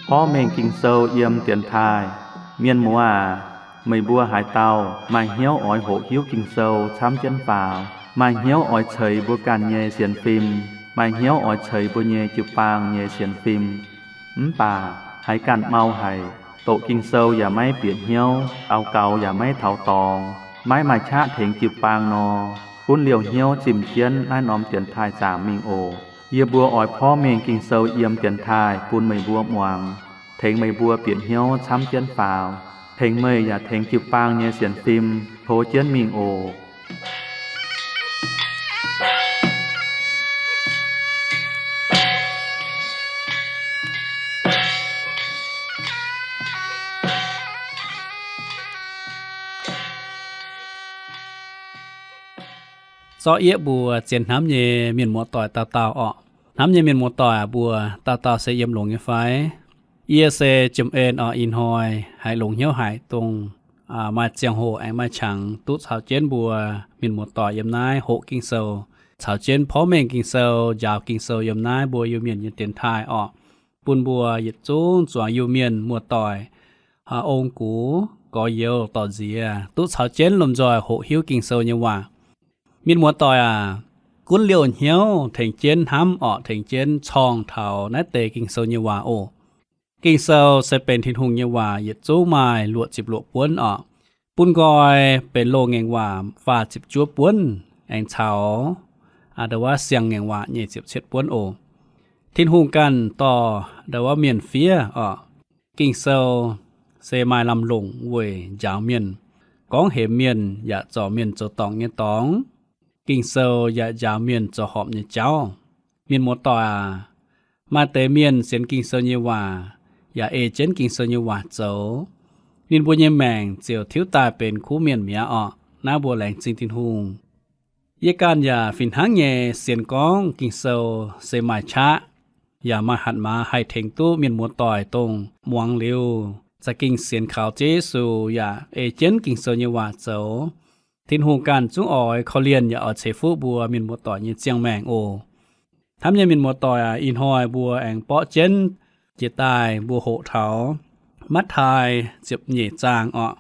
Porv mengh Ging-Sou yiem dienx taaih. Mienh muoz aac, meih mbuo haaix dauh maaih hnyouv oix hoqc hiuv Ging-Sou camv jienv faaux, maaih hnyouv oix ceix mbuo ganh nyei sienx fim, maaih hnyouv oix ceix mbuo nyei jiu-baang nyei sienx fim, mv baac haiz ganh mau haic, doqc Ging-Sou yaac maiv bieqc hnyouv, daux gaux yaac maiv taux dorngx, maiv maaih qaqv tengx jiu-baang nor, gunv liouh hnyouv zimh jienv naaiv norm dienx taaih zaangc mingh oc. Yie mbuo oix porv mengh Ging-Sou yiem dienx taaih bun meih mbuo muangx, tengx meih mbuo bieqc hnyouv camv jienv faaux, tengx meih yaac tengx jiu-baang nyei sienx fim tov jienv mingh oc. Zorqv yieqv mbuo zien hnamv nyei mienh muoz-doic dauh dauh orqc. Hnamv nyei mienh muoz-doic aac, mbuo dauh dauh se yiem longx nyei fai? Yie se Jiem En orqc. Ih hnoi haiz longx hnyouv haic dongh maaih ziangh hoc aengx maaih qangx duqv caux jienv mbuo mienh muoz-doic yiem naaiv hoqc Ging-Sou, caux jienv porv mengh Ging-Sou, njaaux Ging-Sou yiem naaiv mbuo Iu-Mienh nyei dienx taaih orqc, bun mbuo yietc zungv zuangx Iu-Mienh muoz-doic, ong-gux, gorx-youz, dorc-nziex duqv caux jienv lomh nzoih hoqc hiuv Ging-Sou nyei waac. Mienh muoz-doic aac, gunv liouh hnyouv tengx jienv hnamv orqc, tengx jienv corngh taux naaiv deix Ging-Sou nyei waac oc. Ging-Sou se benx Tin-Hungh nyei waac, yietc zungv maaih luoqc ziepc luoqc buonv orqc. Bun nqoi benx loz-ngaengc waac faah ziepc juov buonv, aengx caux ndo wuov siang-ngaengc waac nyei ziepc cietv buonv oc. Tin-Hungh ganh dorh ndo wuov mienh fiev orqc. Ging-Sou se maaih lamh longc weic njaaux mienh, gorngv hemx mienh yaac zorc mienh zoux dorngc nyei dorngx. Ging-Sou yaac njaaux mienh zoux horpc nyei jauv. Mienh muoz-doic aac, maaih deix mienh sienx Ging-Sou nyei waac, yaac ei jienv Ging-Sou nyei waac zoux, ninh mbuo nyei maengc ziouc tiuv daaih benx kuv mienh mi'aqv orqc. Naaiv mbuo laengz zingh Tin-Hungh. Yie ganh yaac fih hnangv nyei sienx gorngv Ging-Sou se maaih qaqv, yaac maaih hatc maaz haih tengx duqv mienh muoz-doic dongh muangx liuz za'gengh sienx kaux Ziouv Yesu yaac ei jienv Ging-Sou nyei waac zoux. Tin-Hungh ganh zungv oix korv-lienh yaac oix ceix fuqv mbuo mienh muoz-doic nyei ziangh maengc oc. Hnamv nyei mienh muoz-doic aac, ih hnoi mbuo aengx borqv jienv jiex daaih mbuo hoqc taux Matv^taai ziepc nyeic zaang orqc.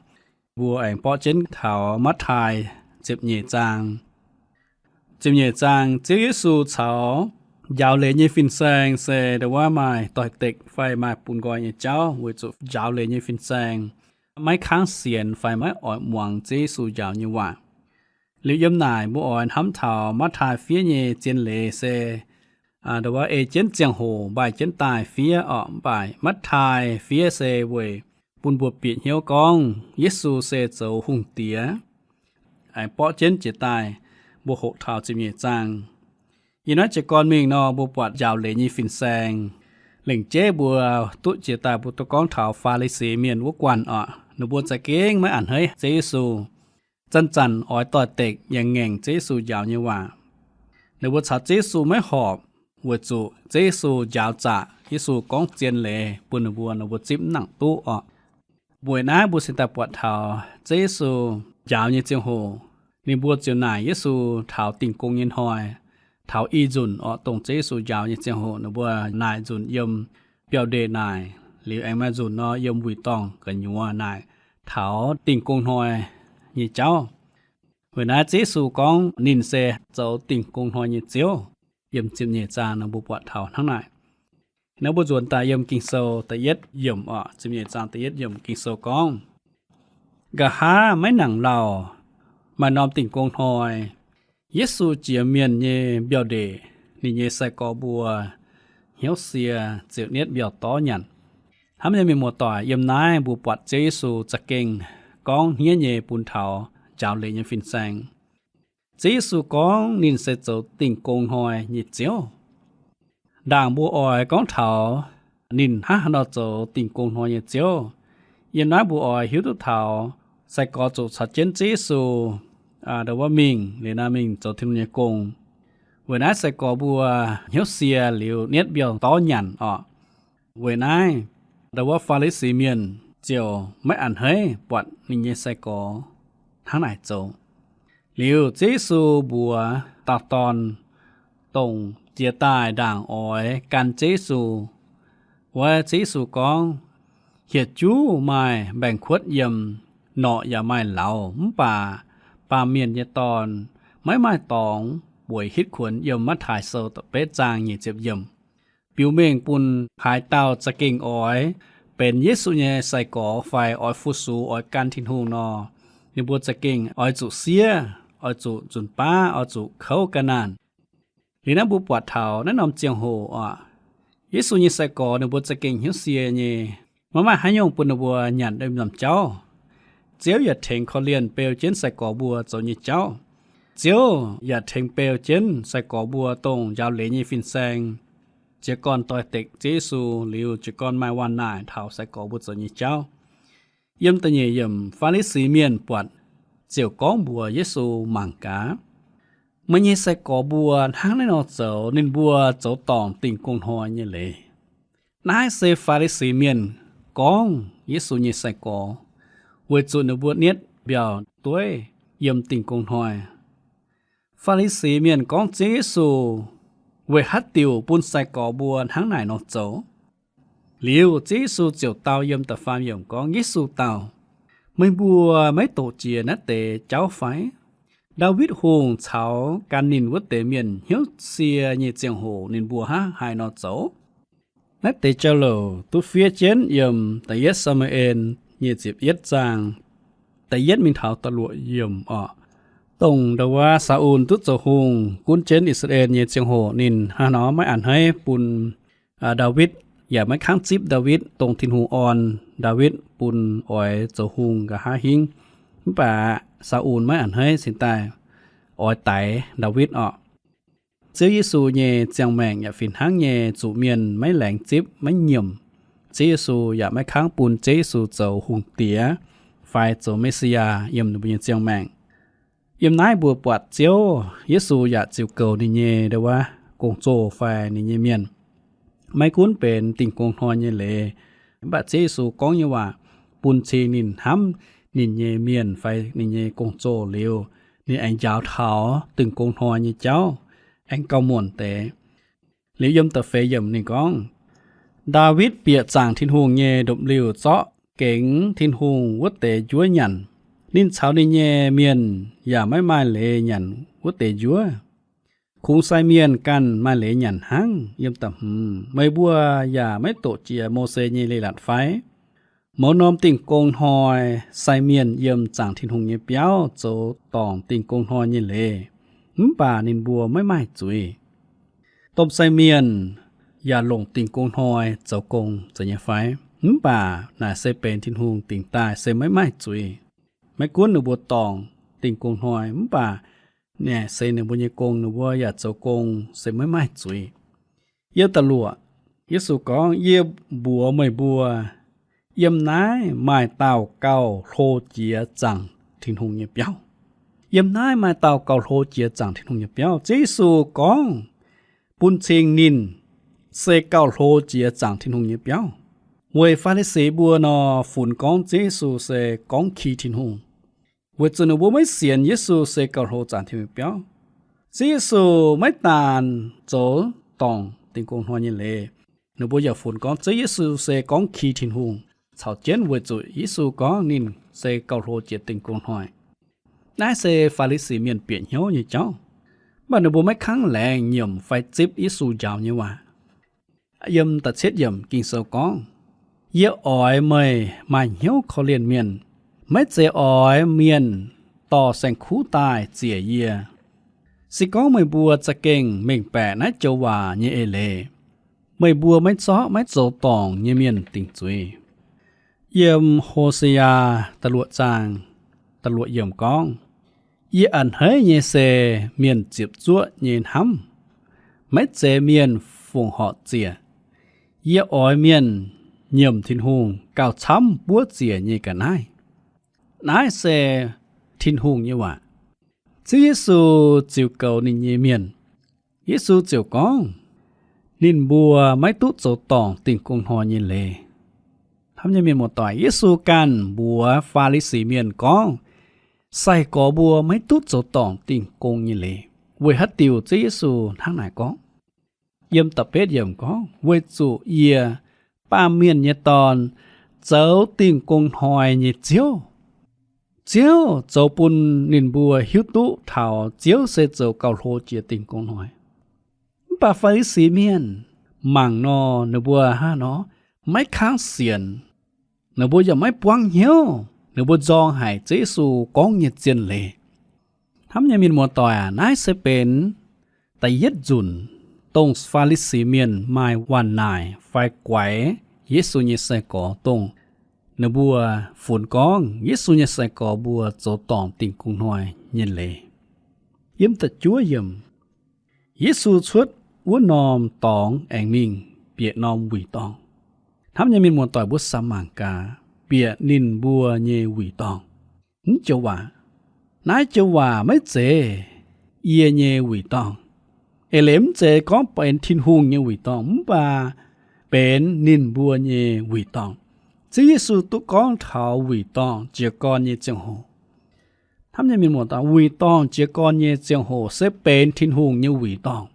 Mbuo aengx borqv jienv taux Matv^taai ziepc nyeic zaang. Ziepc nyeic zaang, Ziouv Yesu caux njaaux leiz nyei fin-saeng se ndo wuov maaih doix-dekc fai maaih bun nqoi nyei jauv weic zuqc njaaux leiz nyei fin-saeng maiv kangv sienx fai maiv oix muangx Ziouv Yesu njaaux nyei waac. Liuz yiem naaic mbuo oix hnamv taux Matv^taai fiev nyei zien leiz se ndo wuov ei jienv ziangh hoc mbaih jienv daaih fiev orqc. Mv baac Matv^taai fiev se weic bun mbuo bieqc hnyouv gorngv Yesu se zoux hungh diex. Aengx borqv jienv jiex daaih mbuo hoqc taux ziepc nyeic zaang. Yiem naaiv jiez gorn mingh nor, mbuo buatc njaaux leiz nyei fin-saeng. Lengc jeiv mbuo duqv jiex daaih mbuo duqv gorngv taux Faa^li^si Mienh wuov guanh orqc. Ninh mbuo za'gengh maiv a'hneiv Ziouv Yesu, zanc-zanc oix doix-dekc yaac ngaengc Ziouv Yesu njaaux nyei waac. Ninh mbuo caux Ziouv Yesu maiv horpc, weic zuqc Ziouv Yesu njaaux zaqc, Yesu gorngv zien leiz bun ninh mbuo, ninh mbuo zipv mv nangc duqv orqc. Weic naaiv mbuo cingx daaih buatc taux Ziouv Yesu njaaux nyei ziangh hoc, ninh mbuo ziouc naaic Yesu taux Dingh Gong nyei hnoi, taux i nzunc orqc, dongh Ziouv Yesu njaaux nyei ziangh hoc, ninh mbuo naaic nzunc yiem biauv-ndeic naaic, liuz aengx maaih nzunc nor yiem wuic dorngh gu'nyuoz naaic taux Dingh Gong hnoi nyei jauv. Weic naaiv Ziouv Yesu gorngv ninh se zoux Dingh Gong hnoi nyei Ziouv. Yiem ziepc nyeic zaang nor mbuo buatc taux hnangv naaic. Nor mbuo nzuonx daaih yiem Ging-Sou da'yietv yiemc orqc, ziepc nyeic zaang da'yietv yiemc Ging-Sou gorngv, nqa'haav maiv nangc lauh, maaih norm Dingh Gong hnoi, Yesu jiex mienh nyei biauv-ndeic, ninh nyei sai-gorx mbuo hnyouv sie ziouc nietv mbiauh dorv nyanc. Hnamv nyei mienh muoz-doic, yiem naaiv mbuo buatc Ziouv Yesu za'gengh gorngv hniev nyei bun taux njaaux leiz nyei fin-saeng. Ziouv Yesu gorngv ninh se zoux Dingh Gong hnoi nyei Ziouv. Ndaangc mbuo oix gorngv taux ninh hnangv haaix nor zoux Dingh Gong hnoi nyei Ziouv. Yiem naaiv mbuo oix hiuv duqv taux sai-gorx zuqc caux jienv Ziouv Yesu ndo wuov mingh, liuz naaiv mingh zoux Tin-Hungh nyei gong. Weic naaiv sai-gorx mbuo hnyouv sie liuz nietv mbiauh dorv nyanc orqc. Weic naaiv ndo wuov Faa^li^si Mienh ziouc maiv a'hneiv buatc ninh nyei sai-gorx hnangv naaic zoux. Liuz Ziouv Yesu mbuox dauh dorn, dongh jiex daaih ndaangc oix gan Ziouv Yesu, wuov Ziouv Yesu gorngv, Hieh juv maaih mbaengx-kuotv yiem, norqc yaac maaih lauz, mv baac Baamh Mienh nyei Dorn maiv maaih dorngx bueix hitv kuonx yiem. Matv^taai Sou da'betv zaang nyic ziepc yiemc. Biux mengh bun haaix dauh za'gengh oix benx Yesu nyei sai-gorx fai oix fu-sux oix gan Tin-Hungh nor, ninh mbuo za'gengh oix zuqc siev, oix zuqc nzunc baav, oix zuqc kouv ga'naanh. Liuz naaiv mbuo buatc taux naaiv norm ziangh hoc oc, Yesu nyei sai-gorx ninh mbuo za'gengh hnyouv sie nyei. Maiv maaih haaix nyungc bun ninh mbuo nyanc norm jauv. Ziouv yaac tengx korv-lienh beu jienv sai-gorx mbuo zoux nyei jauv. Ziouv yaac tengx beu jienv sai-gorx mbuo dongh njaaux leiz nyei fin-saeng. Jiez gorn doix-dekc Ziouv Yesu liuz, jiez gorn maaih waac naaic taux sai-gorx mbuo zoux nyei jauv. Yiem da'nyeic yiemc, Faa^li^si Mienh buatc ziouc gorngv mbuox Yesu mangc gaax, Meih nyei sai-gorx mbuo hnangv naaiv nor zoux, ninh mbuo zoux dorngc dingh gong hnoi nyei leiz. Naaiv se Faa^li^si Mienh gorngv Yesu nyei sai-gorx, weic zuqc ninh mbuo nietv mbiauh dueiv yiem dingh gong hnoi. Faa^li^si Mienh gorngv Ziouv Yesu, Weic haaix diuc bun sai-gorx mbuo hnangv naaic nor zoux? Liuz Ziouv Yesu ziouc dau yiem da'faam yiemc gorngv, Yesu dau, Meih mbuo maiv doqc jiex naaiv deix jauv fai? Ndaawitv Hungh caux gan ninh wuov deix mienh hnyouv sie nyei ziangh hoc ninh mbuo hnangv haaix nor zoux? Naaiv deix jauv-louc duqv fiev jienv yiem Da'yietv Saa^mu^en nyic ziepc yietv zaang, da'yietv mingh taux da'luoqc yiemc oc. Dongh ndau wuov Saa^un duqv zoux hungh gunv jienv I^saa^laa^en nyei ziangh hoc ninh hnangv nor maiv a'hneiv bun Ndaawitv, yaac maiv kangv zipv Ndaawitv, dongh Tin-Hungh orn Ndaawitv bun oix zoux hungh nqa'haav hingv. Mv baac Saa^un maiv a'hneiv cingx daaih oix daix Ndaawitv orqc. Ziouv Yesu nyei ziangh maengc yaac fih hnangv nyei, zuqc mienh maiv laengz zipv maiv nyiemc. Ziouv Yesu yaac maiv kangv bun Ziouv Yesu zoux hungh diex fai zoux Me^si^yaa yiem ninh mbuo nyei ziangh maengc. Yiem naaiv mbuo buatc Ziouv Yesu yaac ziux goux ninh nyei ndau wuov gong-zoh fai ninh nyei mienh. Maiv gunv benx dingh gong hnoi nyei leiz, mv baac Ziouv Yesu gorngv nyei waac bun cing ninh hnamv ninh nyei mienh fai ninh nyei gong-zoh liuz, ninh aengx njaaux taux dingh gong hnoi nyei jauv, aengx gauh muonc deix. Liuz yiem da'feix yiemc ninh gorngv, Ndaawitv bieqc zaangc Tin-Hungh nyei ndopv-liuh zorqv gengx Tin-Hungh wuov deix njuov nyanc. Ninh caux ninh nyei mienh yaac maiv maaih leiz nyanc wuov deix njuov. Kungx sai mienh ganh maaih leiz nyanc hnangv. Yiem da'hmz, Meih mbuo yaac maiv doqc jiex Mose nyei leiz-latc fai? Mouz norm dingh gong hnoi, sai mienh yiem zaangc Tin-Hungh nyei biauv zoux dorngc dingh gong hnoi nyei leiz, mv baac ninh mbuo maiv maaih zuiz. Domh sai mienh yaac longc dingh gong hnoi zoux gong, zeiz nyei fai? Mv baac naaic se benx Tin-Hungh dingc daaih, se maiv maaih zuiz. Maiv gunv ninh mbuo dorngc dingh gong hnoi, mv baac naaic se ninh mbuo nyei gong, ninh mbuo yaac zoux gong se maiv maaih zuiz. Yiem da'luoqc, Yesu gorngv, Yie mbuox meih mbuo, yiem naaiv maaih dauh gauh hlo jiex zaangc Tin-Hungh nyei biauv. Yiem naaiv maaih dauh gauh hlo jiex zaangc Tin-Hungh nyei biauv. Ziouv Yesu gorngv bun cing ninh se gauh hlo jiex zaangc Tin-Hungh nyei biauv. Weic Faa^li^si mbuo nor, funx gorngv Ziouv Yesu se gorngv ki Tin-Hungh, weic zuqc ninh mbuo maiv sienx Yesu se gauh hlo zaangc Tin-Hungh nyei biauv. Ziouv Yesu maiv daanh zoux dorngc dingh gong hnoi nyei leiz, ninh mbuo yaac funx gorngv Ziouv Yesu se gorngv ki Tin-Hungh caux jienv, weic zuqc Yesu gorngv ninh se gauh hlo jiex dingh gong hnoi. Naaiv se Faa^li^si Mienh bieqc hnyouv nyei jauv, mv baac ninh mbuo maiv kangv laengz nyiemc fai zipv Yesu njaaux nyei waac. Yiem da'cietv yiemc Ging-Sou gorngv, Yie oix meih maaih hnyouv korv-lienh mienh, maiv zeiz oix mienh dorh saeng-kuv daaih ziec yie. Se gorngv meih mbuo za'gengh mengh baeqc naaiv joux waac nyei eix leiz, meih mbuo maiv zorqv maiv zoux dorngc nyei mienh dingc zuiz. Yiem Ho^se^yaa da'luoqc zaang da'luoqc yiemc gorngv, Yie a'hneiv nyei se mienh ziepc zuoqv nyei hnamv, maiv zeiz mienh fongc horc ziec. Yie oix mienh nyiemc Tin-Hungh gauh camv buov ziec nyei ga'naaiv. Naaiv se Tin-Hungh nyei waac. Ziouv Yesu ziux goux ninh nyei mienh. Yesu ziouc gorngv, ninh mbuo maiv duqv zoux dorngc dingh gong hnoi nyei leiz. Hnamv nyei mienh muoz-doic, Yesu ganh mbuox Faa^li^si Mienh gorngv, sai-gorx mbuo maiv duqv zoux dorngc Dingh Gong nyei leiz. Weic haaix diuc Ziouv Yesu hnangv naaic gorngv? Yiem da'betv yiemc gorngv, weic zuqc yie, Baamh Mienh nyei Dorn, zoux Dingh Gong Hnoi nyei Ziouv. Ziouv zoux bun ninh mbuo hiuv duqv taux Ziouv se zoux gauh hlo jiex Dingh Gong Hnoi. Mv baac Faa^li^si Mienh mangc nor, ninh mbuo hnangv nor maiv kangv sienx. Ninh mbuo yaac maiv buangv hnyouv, ninh mbuo nzorng haic Ziouv Yesu gorngv nyei zien leiz. Hnamv nyei mienh muoz-doic aac, naaiv se benx da'yietv nzunc dongh Faa^li^si Mienh maaih waanc naaic fai guaix Yesu nyei sai-gorx, dongh ninh mbuo funx gorngv Yesu nyei sai-gorx mbuo zoux dorngc Dingh Gong Hnoi nyei leiz. Yiem da'juov yiemc, Yesu cuotv wuov norm dorngx aengx mingh bieqc norm wuic dorngh. Hnamv nyei mienh muoz-doic, mbuo samx mangc gaax bieqc ninh mbuo nyei wuic dorngh. Mv joux waac, naaiv joux waac maiv zeiz yie nyei wuic dorngh. Eix leiz mv zeiz gorngv benx Tin-Hungh nyei wuic dorngh, mv baac benx ninh mbuo nyei wuic dorngh. Ziouv Yesu duqv gorngv taux wuic dorngh jiez gorn nyei ziangh hoc. Hnamv nyei mienh muoz-doic, wuic dorngh jiez gorn nyei ziangh hoc se benx Tin-Hungh nyei wuic dorngh.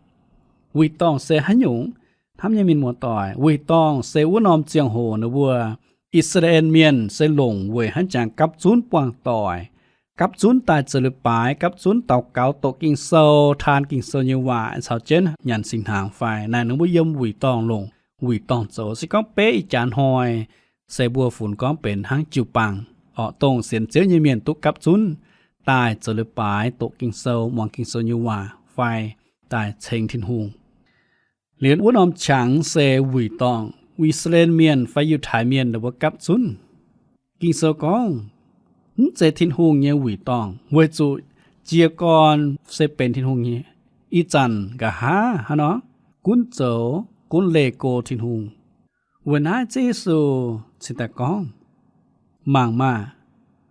Wuic dorngh se haaix nyungc? Hnamv nyei mienh muoz-doic, wuic dorngh se wuov norm ziangh hoc ninh mbuo I^saa^laa^en Mienh se longc weic hnangv jangx gapv zunv buangh doic, gapv zunv daaih zoux leiz-baaix, gapv zunv daux gaux, doqc Ging-Sou, taan Ging-Sou nyei waac, caux jienv nyanc singx hnaangx fai. Naaic ninh mbuo yiem wuic dorngh longc wuic dorngh zoux. Se gorngv beiv ih jaax hnoi se mbuo funx gorngv benx hnangv jiu-baang, orqc, dongh sienx Ziouv nyei mienh duqv gapv zunv daaih zoux leiz-baaix, doqc Ging-Sou, muangx Ging-Sou nyei waac fai daaih ceng Tin-Hungh. Liuz wuov norm qangx se wuic dorngh, I^saa^laa^en Mienh fai Yiutai Mienh ninh mbuo gapv zunv. Ging-Sou gorngv, mv zeiz Tin-Hungh nyei wuic dorngh, weic zuqc jiez gorn se benx Tin-Hungh nyei. Ih zanc nqa'haav hnangv nor, gunv zoux gunv leih go Tin-Hungh. Weic naaiv Ziouv Yesu cingx daaih gorngv, mangc maah!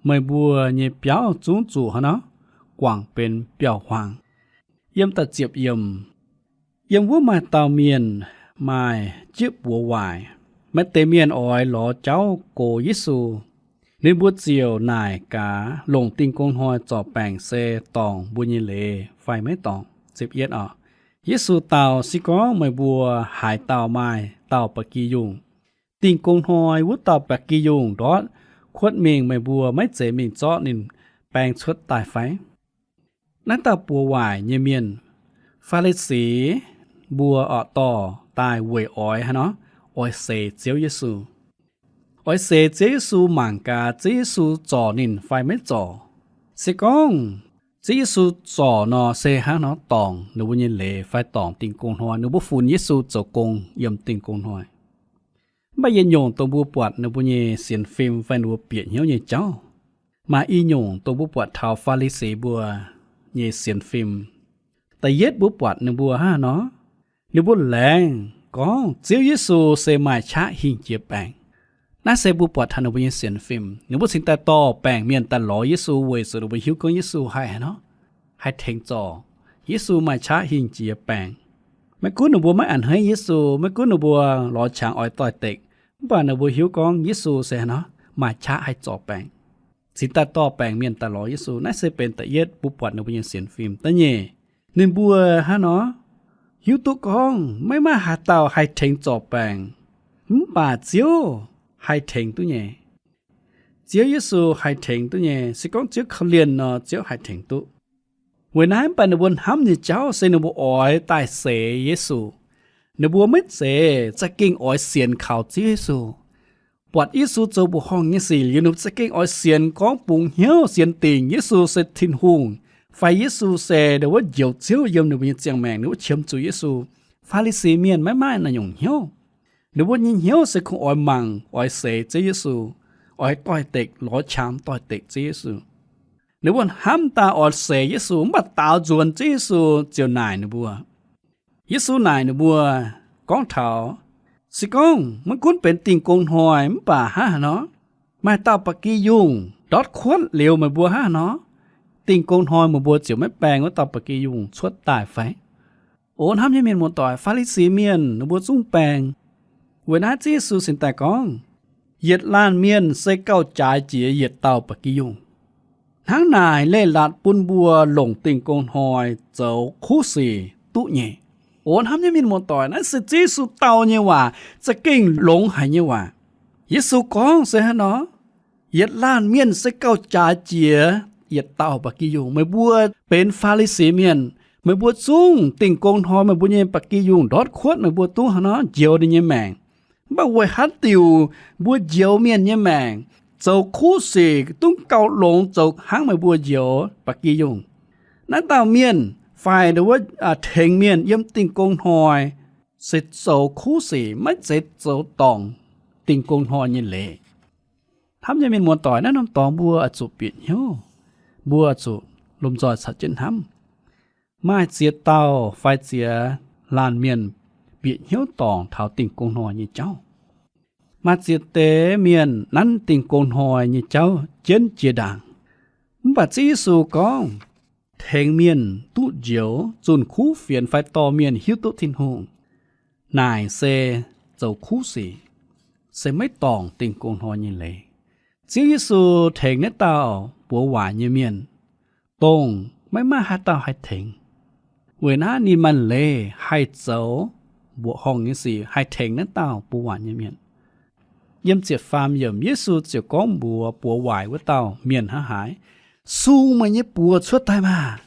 Meih mbuo nyei biauv zungv zuqc hnangv nor guangc benx biauv-huaang. Yiem da'ziepc yiemc, yiem wuov maaih dauh mienh maaih jieqv buoz waaic. Maaih deix mienh oix lorz jauv gox Yesu. Ninh mbuo ziouc naaic gaax, longc Dingh Gong Hnoi zorc baengc se dorngc mbuo nyei leiz fai maiv dorngc. Yesu dau, se gorngv meih mbuo haaix dauh maaih dauh ba'gi yungh, Dingh Gong Hnoi wuov dauh ba'gi yungh ndortv kuotv mingh, meih mbuo maiv zeiz mingh zorqv ninh baeng cuotv daaih fai? Naaiv dauh buoz waaic nyei mienh, Faa^li^si mbuo, orqc, dorh daaih weic oix hnangv nor, oix seix Ziouv Yesu. Oix seix Ziouv Yesu mangc gaax Ziouv Yesu zorc ninh fai maiv zorc. Se gorngv Ziouv Yesu zorc nor, se hnangv nor dorngc ninh mbuo nyei leiz fai dorngc Dingh Gong Hnoi, ninh mbuo funx Yesu zoux gong yiem Dingh Gong Hnoi. Mv baac yietc nyungc dongh mbuo buatc ninh mbuo nyei sienx fim fai ninh mbuo bieqc hnyouv nyei jauv. Maaih i nyungc dongh mbuo buatc taux Faa^li^si mbuo nyei sienx fim. Da'yietv mbuo buatc ninh mbuo hnangv nor, ninh mbuo laengz gorngv Ziouv Yesu se maaih qaqv hingh jiex baengc. Naaiv se mbuo buatc taux ninh mbuo nyei sienx fim. Ninh mbuo cingx daaih dorh baengc mienh daaih lorz Yesu weic zuqc ninh mbuo hiuv gorngv Yesu haih hnangv nor, haih tengx zorc. Yesu maaih qaqv hingh jiex baengc. Maiv gunv ninh mbuo maiv a'hneiv Yesu, maiv gunv ninh mbuo lorz qangx oix doix-dekc, mv baac ninh mbuo hiuv gorngv Yesu se hnangv nor maaih qaqv haih zorc baengc, cingx daaih dorh baengc mienh daaih lorz Yesu. Naaiv se benx da'yietv mbuo buatc ninh mbuo nyei sienx fim. Da'nyeic, ninh mbuo hnangv nor hiuv duqv gorngv maiv maaih haaix dauh haih tengx zorc baengc, mv baac Ziouv haih tengx duqv nyei. Ziouv Yesu haih tengx duqv nyei. Se gorngv Ziouv korv-lienh nor, Ziouv haih tengx duqv. Weic naaiv mv baac ninh mbuo hnamv nyei jauv se ninh mbuo oix daaih seix Yesu. Ninh mbuo maiv zeiz za'gengh oix sienx kaux Ziouv Yesu, buatc Yesu zoux mbuoqc horngh nyei sic liuz, ninh mbuo za'gengh oix sienx gorngv bungx hnyouv sienx dingc Yesu se Tin-Hungh, fai Yesu se wuov Njoux Ziouv yiem ninh mbuo nyei ziangh maengc, ninh mbuo qiemx zuqc Yesu. Faa^li^si Mienh maiv maaih naaiv nyungc hnyouv. Ninh mbuo nyei hnyouv se kungx oix mangc, oix seix Ziouv Yesu, oix doix-dekc, lorz qangx doix-dekc Ziouv Yesu. Ninh mbuo hnamv daaih oix seix Yesu, mv baac daaux nzuonx Ziouv Yesu ziouc naaic ninh mbuo. Yesu naaic ninh mbuo gorngv taux, se gorngv maiv gunv benx Dingh Gong Hnoi mv baac hnangv haaix nor, maaih dauh ba'gi yungh ndortv kuotv liuz meih mbuo hnangv haaix nor, Dingh Gong Hnoi meih mbuo ziouc maiv baeng wuov dauh ba'gi yungh cuotv daaih fai? O hnamv nyei mienh muoz-doic, Faa^li^si Mienh ninh mbuo zungv baeng. Weic naaiv Ziouv Yesu cingx daaih gorngv, yietc laanh mienh se gauh jaaix jiex yietc dauh ba'gi yungh. Hnangv naaic leiz-latc bun mbuo longc Dingh Gong Hnoi zoux kuv sic duqv nyei. O hnamv nyei mienh muoz-doic, naaiv se Ziouv Yesu dau nyei waac, za'gengh longx haic nyei waac. Yesu gorngv se hnangv nor, Yietc laanh mienh se gauh jaaix jiex yietc dauh ba'gi yungh. Meih mbuo benx Faa^li^si Mienh, meih mbuo zungv Dingh Gong Hnoi meih mbuo nyei ba'gi yungh ndortv kuotv meih mbuo duqv hnangv nor njoux ninh nyei maengc. Mv baac weic haaix diuc mbuo njoux mienh nyei maengc, zoux kuv sic dungv gauh longx zoux hnangv meih mbuo njoux ba'gi yungh? Naaiv dauh mienh fai wuov tengx mienh yiem Dingh Gong Hnoi se zoux kuv sic, maiv zeiz zoux dorngc Dingh Gong Hnoi nyei leiz. Hnamv nyei mienh muoz-doic, naaiv norm dorngx mbuo oix zuqc bieqc hnyouv, mbuo oix zuqc lomh nzoih caux jienv hnamv. Maaih ziex dauh fai ziex laanh mienh bieqc hnyouv dorngc taux Dingh Gong Hnoi nyei jauv. Maaih ziex deix mienh nanv Dingh Gong Hnoi nyei jauv jienv jiex ndaangc. Mv baac Ziouv Yesu gorngv, tengx mienh duqv njoux zunh kuv fienx fai dorh mienh hiuv duqv Tin-Hungh, naaic se zoux kuv sic, se maiv dorngc Dingh Gong Hnoi nyei leiz. Ziouv Yesu tengx naaiv dauh buoz waaic nyei mienh, dongh maiv maaih haaix dauh haih tengx. Weic naaiv ninh maaih leiz haih zoux mbuoqc horngh nyei sic, haih tengx naaiv dauh buoz waaic nyei mienh. Yiem ziepc faam yiemc Yesu ziouc gorngv mbuox buoz waaic wuov dauh mienh hnangv haaix, Sung meih nyei buoz cuotv daaih maah!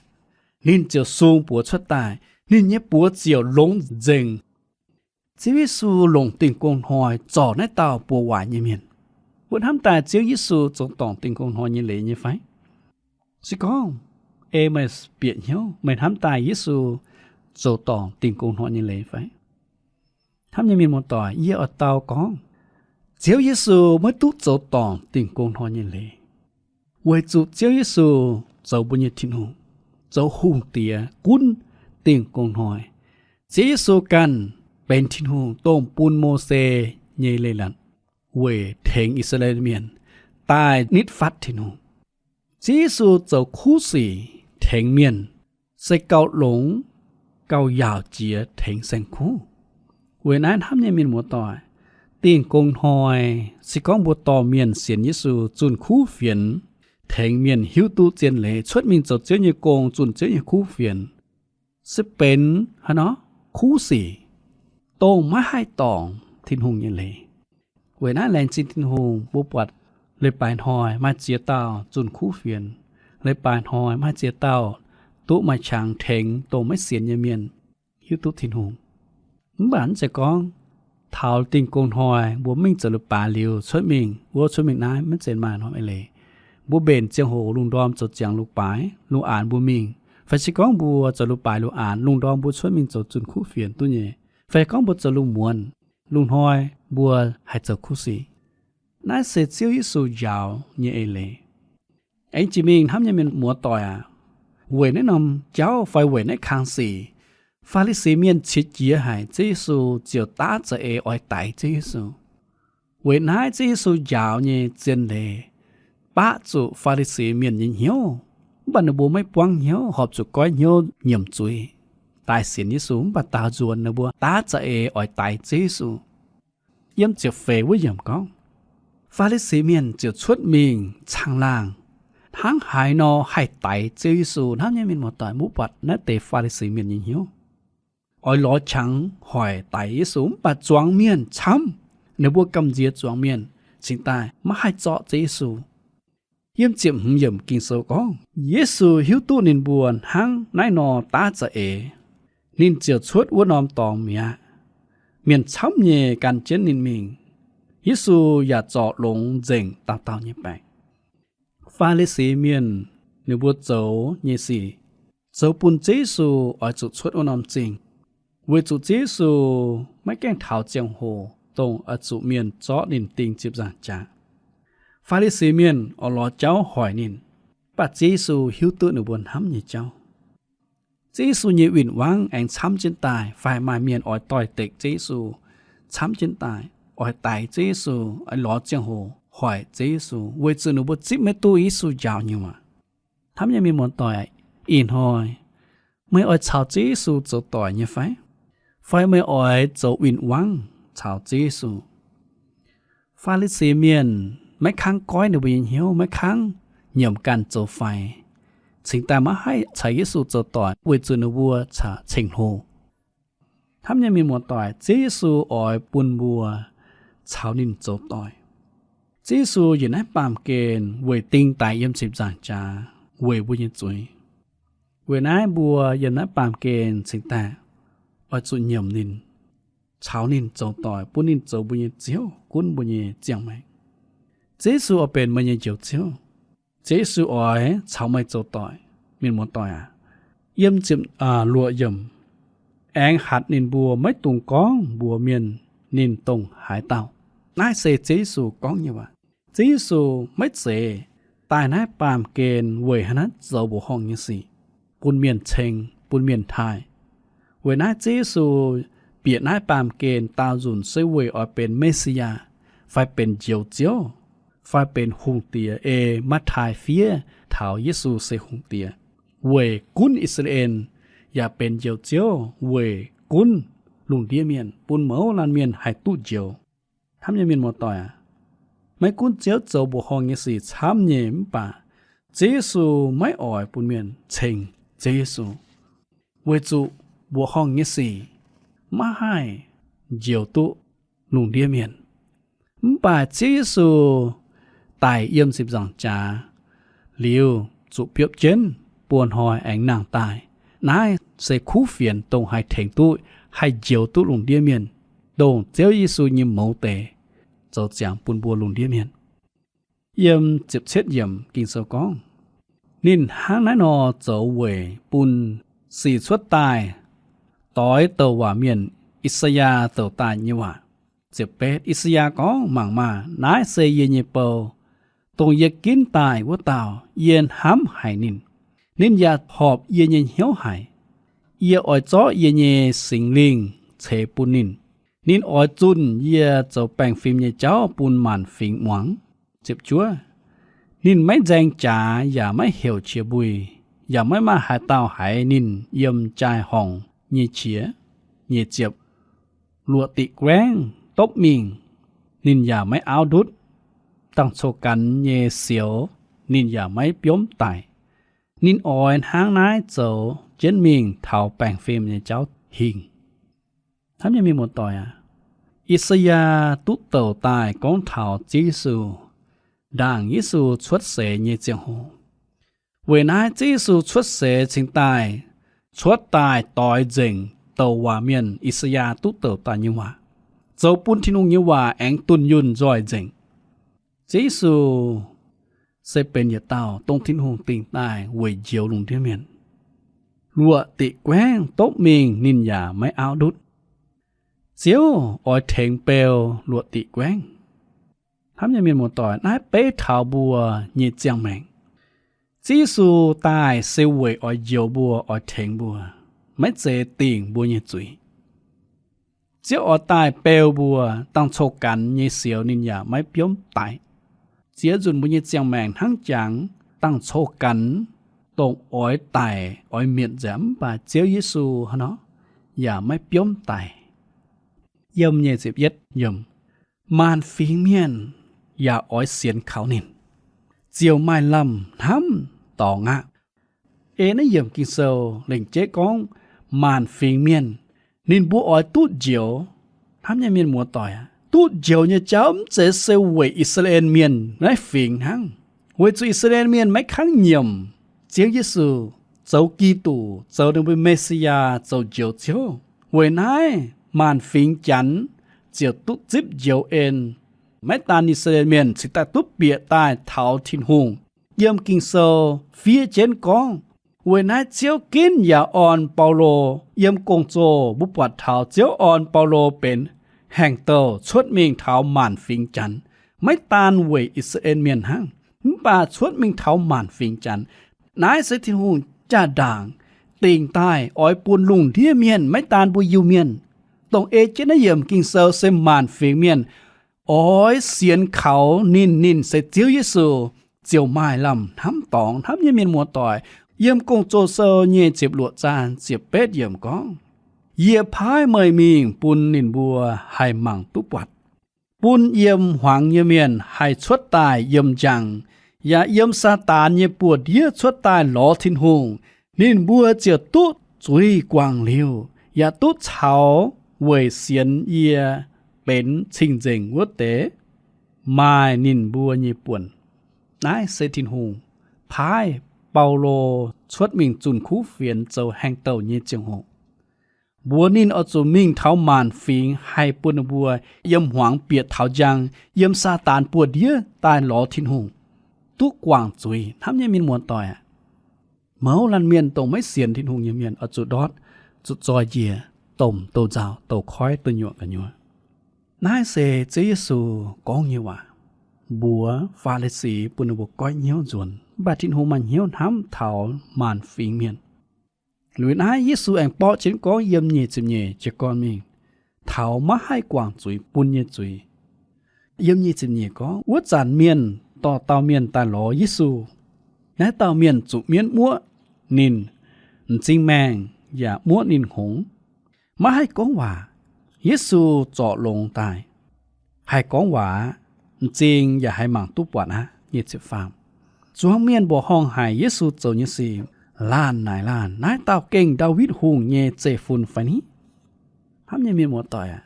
Ninh ziouc sung buoz cuotv daaih, ninh nyei buoz ziouc longx nzengc. Ziouv Yesu longc Dingh Gong Hnoi zorc naaiv dauh buoz waaic nyei mienh. Mbuo hnamv daaih Ziouv Yesu zoux dorngc Dingh Gong Hnoi nyei leiz nyei fai? Se gorngv ei meih bieqc hnyouv, meih hnamv daaih Yesu zoux dorngc Dingh Gong Hnoi nyei leiz fai? Hnamv nyei mienh muoz-doic, yie oix dau gorngv, Ziouv Yesu maiv duqv zoux dorngc Dingh Gong Hnoi nyei leiz, weic zuqc Ziouv Yesu zoux mbuo nyei Tin-Hungh, zoux Hungh Diex gunv Dingh Gong Hnoi. Ziouv Yesu ganh benx Tin-Hungh, dongh bun Mose nyei leiz-latc weic tengx I^saa^laa^en Mienh daaih nitv fatv Tin-Hungh. Ziouv Yesu zoux kuv sic tengx mienh se gauh longx, gauh yaauc jiex tengx saeng-kuv. Weic naaiv hnamv nyei mienh muoz-doic, Dingh Gong Hnoi se gorngv mbuo dorh mienh sienx Yesu zunh kuv fienx, tengx mienh hiuv duqv zien leiz, cuotv mingh zoux Ziouv nyei gong, zunh Ziouv nyei kuv fienx, se benx hnangv nor kuv sic, dongh maiv haih dorngc Tin-Hungh nyei leiz. Weic naaiv laengz zingh Tin-Hungh mbuo buatc leiz-baaix hnoi maaih ziex dauh zunh kuv fienx, leiz-baaix hnoi maaih ziex dauh duqv maaih qangx tengx dongh maiv sienx nyei mienh hiuv duqv Tin-Hungh. Mv baac mv zeiz gorngv taux Dingh Gong Hnoi mbuo mingh zoux leiz-baaix liuz cuotv mingh, wuov cuotv mingh naaiv, maiv zeiz maaih norm eix leiz. Mbuo mbenc ziangh hoc lungh ndorm zoux ziangx leiz-baaix lungh aanx mbuo mingh, fai se gorngv mbuo zoux leiz-baaix lungh aanx, lungh ndorm mbuo cuotv mingh zoux zunh kuv fienx duqv nyei. Fai gorngv mbuo zoux lungh muonz, lungh hnoi mbuo haih zoux kuv sic. Naaiv se Ziouv Yesu njaaux nyei eix leiz. Aengx jiex mingh hnamv nyei mienh muoz-doic aac, weic naaiv norm jauv fai weic naaiv kang sic, Faa^li^si Mienh qiex jiez haic Ziouv Yesu ziouc daav za'eix oix daix Ziouv Yesu. Weic naaiv Ziouv Yesu njaaux nyei zien leiz baqv zuqc Faa^li^si Mienh nyei hnyouv, mv baac ninh mbuo maiv buangv hnyouv, horpc zuqc goiv hnyouv nyiemc zuiz daaih sienx Yesu, mv baac daaux nzuonx ninh mbuo daav za'eix oix daix Ziouv Yesu. Yiem ziepc feix wuov yiemc gorngv, Faa^li^si Mienh ziouc cuotv mingh caangh laangh hnangv haaix nor haih daix Ziouv Yesu. Hnamv nyei mienh muoz-doic, mbuo buatc naaiv deix Faa^li^si Mienh nyei hnyouv, oix lorz qangx hoic daix Yesu, mv baac zuangx mienh camv, ninh mbuo gamh nziex zuangx mienh cingx daaih maiv haih zorqv Ziouv Yesu. Yiem ziepc hmz yiemc Ging-Sou gorngv, Yesu hiuv duqv ninh mbuo hnangv naaiv nor daav za'eix, ninh ziouc cuotv wuov norm dorngx mi'aqv. Mienh camv nyei gan jienv ninh mingh. Yesu yaac zorc longx nzengc dauh dauh nyei baengc. Faa^li^si Mienh ninh mbuo zoux nyei sic, zoux bun Ziouv Yesu oix zuqc cuotv wuov norm zingh, weic zuqc Ziouv Yesu maiv gaengh taux ziangh hoc dongh oix zuqc mienh zorqv ninh ding ziepc nzaangc jaax. Faa^li^si Mienh oix lorz jauv hoic ninh, mv baac Ziouv Yesu hiuv duqv ninh mbuo hnamv nyei jauv. Ziouv Yesu nyei win-wangv aengx camv jienv daaih, fai maaih mienh oix doix-dekc Ziouv Yesu camv jienv daaih, oix daix Ziouv Yesu, oix lorz ziangh hoc hoic Ziouv Yesu, weic zuqc ninh mbuo zipv maiv duqv Yesu njaaux nyei waac. Hnamv nyei mienh muoz-doic, ih hnoi meih oix caux Ziouv Yesu zoux doic nyei fai? Fai meih oix zoux win-wangv caux Ziouv Yesu? Faa^li^si Mienh maiv kangv goiv ninh mbuo nyei hnyouv, maiv kangv nyiemc ganh zoux faix, cingx daaih maiv haih caux Yesu zoux doic weic zuqc ninh mbuo caux ceng-hlo. Hnamv nyei mienh muoz-doic, Ziouv Yesu oix bun mbuo caux ninh zoux doic. Ziouv Yesu yietc naaiv baamh gen weic ding daic yiem ziepc nzaangc jaax weic mbuo nyei zuiz. Weic naaiv mbuo yiem naaiv baamh gen cingx daaih oix zuqc nyiemc ninh, caux ninh zoux doic, bun ninh zoux mbuo nyei Ziouv, gunv mbuo nyei ziangh maengc. Ziouv Yesu oix benx meih nyei Njoux Ziouv. Ziouv Yesu oix caux meih zoux doic, mienh muoz-doic aac. Yiem ziepc luoqc yiemc, aengx hatc ninh mbuo maiv dungx gorngv mbuox mienh ninh dongh haaix dauh. Naaiv se Ziouv Yesu gorngv nyei waac. Ziouv Yesu maiv zeiz daaih naaiv baamh gen weic hnangv naaiv zoux mbuoqc horngh nyei sic, bun mienh ceng, bun mienh taaih. Weic naaiv Ziouv Yesu bieqc naaiv baamh gen daauh nzunc se weic oix benx Me^si^yaa, fai benx Njoux Ziouv, fai benx Hungh Diex, ei Matv^tai fiev taux Yesu se Hungh Diex, weic gunv I^saa^laa^en, yaac benx Njoux Ziouv weic gunv lungh ndiev mienh, bun mouz laanh mienh haih duqv njoux. Hnamv nyei mienh muoz-doic aac, maiv gunv Ziouv zoux mbuoqc horngh nyei sic camv nyei mv baac, Ziouv Yesu maiv oix bun mienh ceng Ziouv Yesu, weic zuqc mbuoqc horngh nyei sic maiv haih njoux duqv lungh ndiev mienh. Mv baac Ziouv Yesu daic yiem ziepc nzaangc jaax liuz, zuqc biopv jienv, buo hnoi aengx nangh daaih. Naaiv se kuv fienx dongh haih tengx duqv, haih njoux duqv lungh ndiev mienh, dongh Ziouv Yesu nyei mouz deix zoux ziangx bun mbuo lungh ndiev mienh. Yiem ziepc cietv yiemc Ging-Sou gorngv, ninh hnangv naaiv nor zoux weic bun sic cuotv daaih doix douc waac mienh I^saa^yaa douc daaih nyei waac. Ziepc betv, I^saa^yaa gorngv, Mangc maah! Naaiv se yie nyei bou, dongh yie ginv daaih wuov dauh. Yie hnamv haic ninh. Ninh yaac horpc yie nyei hnyouv haic. Yie oix zorqv yie nyei Singx Lingh ceix bun ninh. Ninh oix zunh yie zoux baengh fim nyei jauv bun maanc fingx muangx. Ziepc juov, ninh maiv nzaeng jaax yaac maiv heuc qiex mbui, yaac maiv maaih haaix dauh haiz ninh yiem jaai-horngc nyei qiex. Nyic ziepc, luoqc diqc guaengv dopv mingh, ninh yaac maiv auv ndutv. Dangh coux ganh nyei sioux ninh yaac maiv biomv daic. Ninh oix hnangv naaiv zoux jienv mingh taux baengh fim nyei jauv hingh. Hnamv nyei mienh muoz-doic aac, I^saa^yaa duqv douc daaih gorngv taux Ziouv Yesu, ndaangc Yesu cuotv seix nyei ziangh hoc. Weic naaiv Ziouv Yesu cuotv seix cingx daaih cuotv daaih doix nzengc douc waac mienh I^saa^yaa duqv douc daaih nyei waac, zoux bun Tin-Hungh nyei waac aengx dunh yunh nzoih nzengc. Ziouv Yesu se benx yietc dauh dongh Tin-Hungh dingc daaih weic njoux lungh ndiev mienh. Luoqc diqc guaengv dopv mingh ninh yaac maiv auv ndutv. Ziouv oix tengx beu luoqc diqc guaengv. Hnamv nyei mienh muoz-doic, naaiv beiv taux mbuo nyei ziangh maengc. Ziouv Yesu daaih se weic oix njoux mbuo, oix tengx mbuo, maiv zeiz dingc mbuo nyei zuiz. Ziouv oix daaih beu mbuo, dangh coux ganh nyei sioux ninh yaac maiv biomv daic. Ziex nzunc mbuo nyei ziangh maengc hnangv jangx dangh coux ganh, dongh oix daic oix mietc nzengc, mv baac Ziouv Yesu hnangv nor yaac maiv biomv daic. Yiem nyei ziepc yietv yiemc, maanc fingx mienh yaac oix sienx kaux ninh, ziouc maaih lamh hnamv dorngx aqv. Ei naaiv yiemc Ging-Sou lengc jeiv gorngv maanc fingx mienh ninh mbuo oix duqv njoux. Hnamv nyei mienh muoz-doic aac, duqv njoux nyei jauv mv zeiz se weic I^saa^laa^en Mienh naaiv fingx hnangv. Weic zuqc I^saa^laa^en Mienh maiv kangv nyiemc Ziouv Yesu zoux Giduc, zoux ninh mbuo Me^si^yaa, zoux Njoux Ziouv. Weic naaiv maanc fingx Janx ziouc duqv zipv njoux en. Maiv daan I^saa^laa^en Mienh cingx daaih duqv bieqc daaih taux Tin-Hungh. Yiem Ging-Sou fiev jienv gorngv, weic naaiv Ziouv ginv yaac orn Baulo yiem gong-zoh. Mbuo buatc taux Ziouv orn Baulo benx haengh douh cuotv mingh taux maanc fingx Janx, maiv daan weic I^saa^laa^en Mienh hnangv, mv baac cuotv mingh taux maanc fingx Janx. Naaiv se Tin-Hungh jaa-ndaangc dingc daaih oix bun lungh ndiev mienh, maiv daan mbuo Iu-Mienh. Dongh ei jienv naaiv yiemc Ging-Sou se maanc fingx mienh oix sienx kaux ninh, ninh se Ziouv Yesu, ziouc maaih lamh hnamv dorngx. Hnamv nyei mienh muoz-doic, yiem Gong-Zoh Sou nyei ziepc luoqc zaang ziepc betv yiemc gorngv, Yie paaiv meih mingh bun ninh mbuo haih mangc duqv buatc, bun yiem hmuangx nyei mienh haih cuotv daaih yiem njang, yaac yiem Saadaan nyei buoz-ndiev cuotv daaih lorz Tin-Hungh, ninh mbuo ziouc duqv zuiz guangc liuz, yaac duqv caux weic sienx yie benx cing-nzengc wuov deix maaih ninh mbuo nyei buonc. Naaiv se Tin-Hungh paaiv Baulo cuotv mingh zunh kuv fienx zoux haengh douh nyei ziangh hoc, mbuox ninh oix zuqc mingh taux maanc fingx haih bun ninh mbuo yiem hmuangx bieqc taux njang, yiem Saadaan buoz-ndiev daaih lorz Tin-Hungh, duqv guangc zuiz. Hnamv nyei mienh muoz-doic aac, mouz laanh mienh dongh maiv sienx Tin-Hungh nyei mienh oix zuqc ndortv zuqc zoih njiec, domh douz-nzauh, douz-koiv, douz-nyuoqc gu'nyuoz. Naaiv se Ziouv Yesu gorngv nyei waac mbuox Faa^li^si bun ninh mbuo goiv hnyouv nzuonx. Mv baac Tin-Hungh maaih hnyouv hnamv taux maanc fingx mienh. Liuz naaiv Yesu aengx borqv jienv gorngv yiem nyic ziepc nyeic jiez gorn mingh taux maiv haih guangc zuiz bun nyei zuiz. Yiem nyic ziepc nyeic gorngv, wuov zanc mienh dorh dauh mienh daaih lorz Yesu. Naaiv dauh mienh zuqc mienv muoqv ninh, m'zing maengh yaac muoqv ninh hngongx, maiv haih gorngv waac. Yesu zorc longx daaih, haih gorngv waac aqv, m'zing yaac haiz mangc duqv buatc aqv. Zuangx mienh mbuoqc horngh haic Yesu zoux nyei sic, laanh naaic laanh, Naaiv dauh gengh Ndaawitv Hungh nyei zeiv-fun fai ni? Hnamv nyei mienh muoz-doic aac,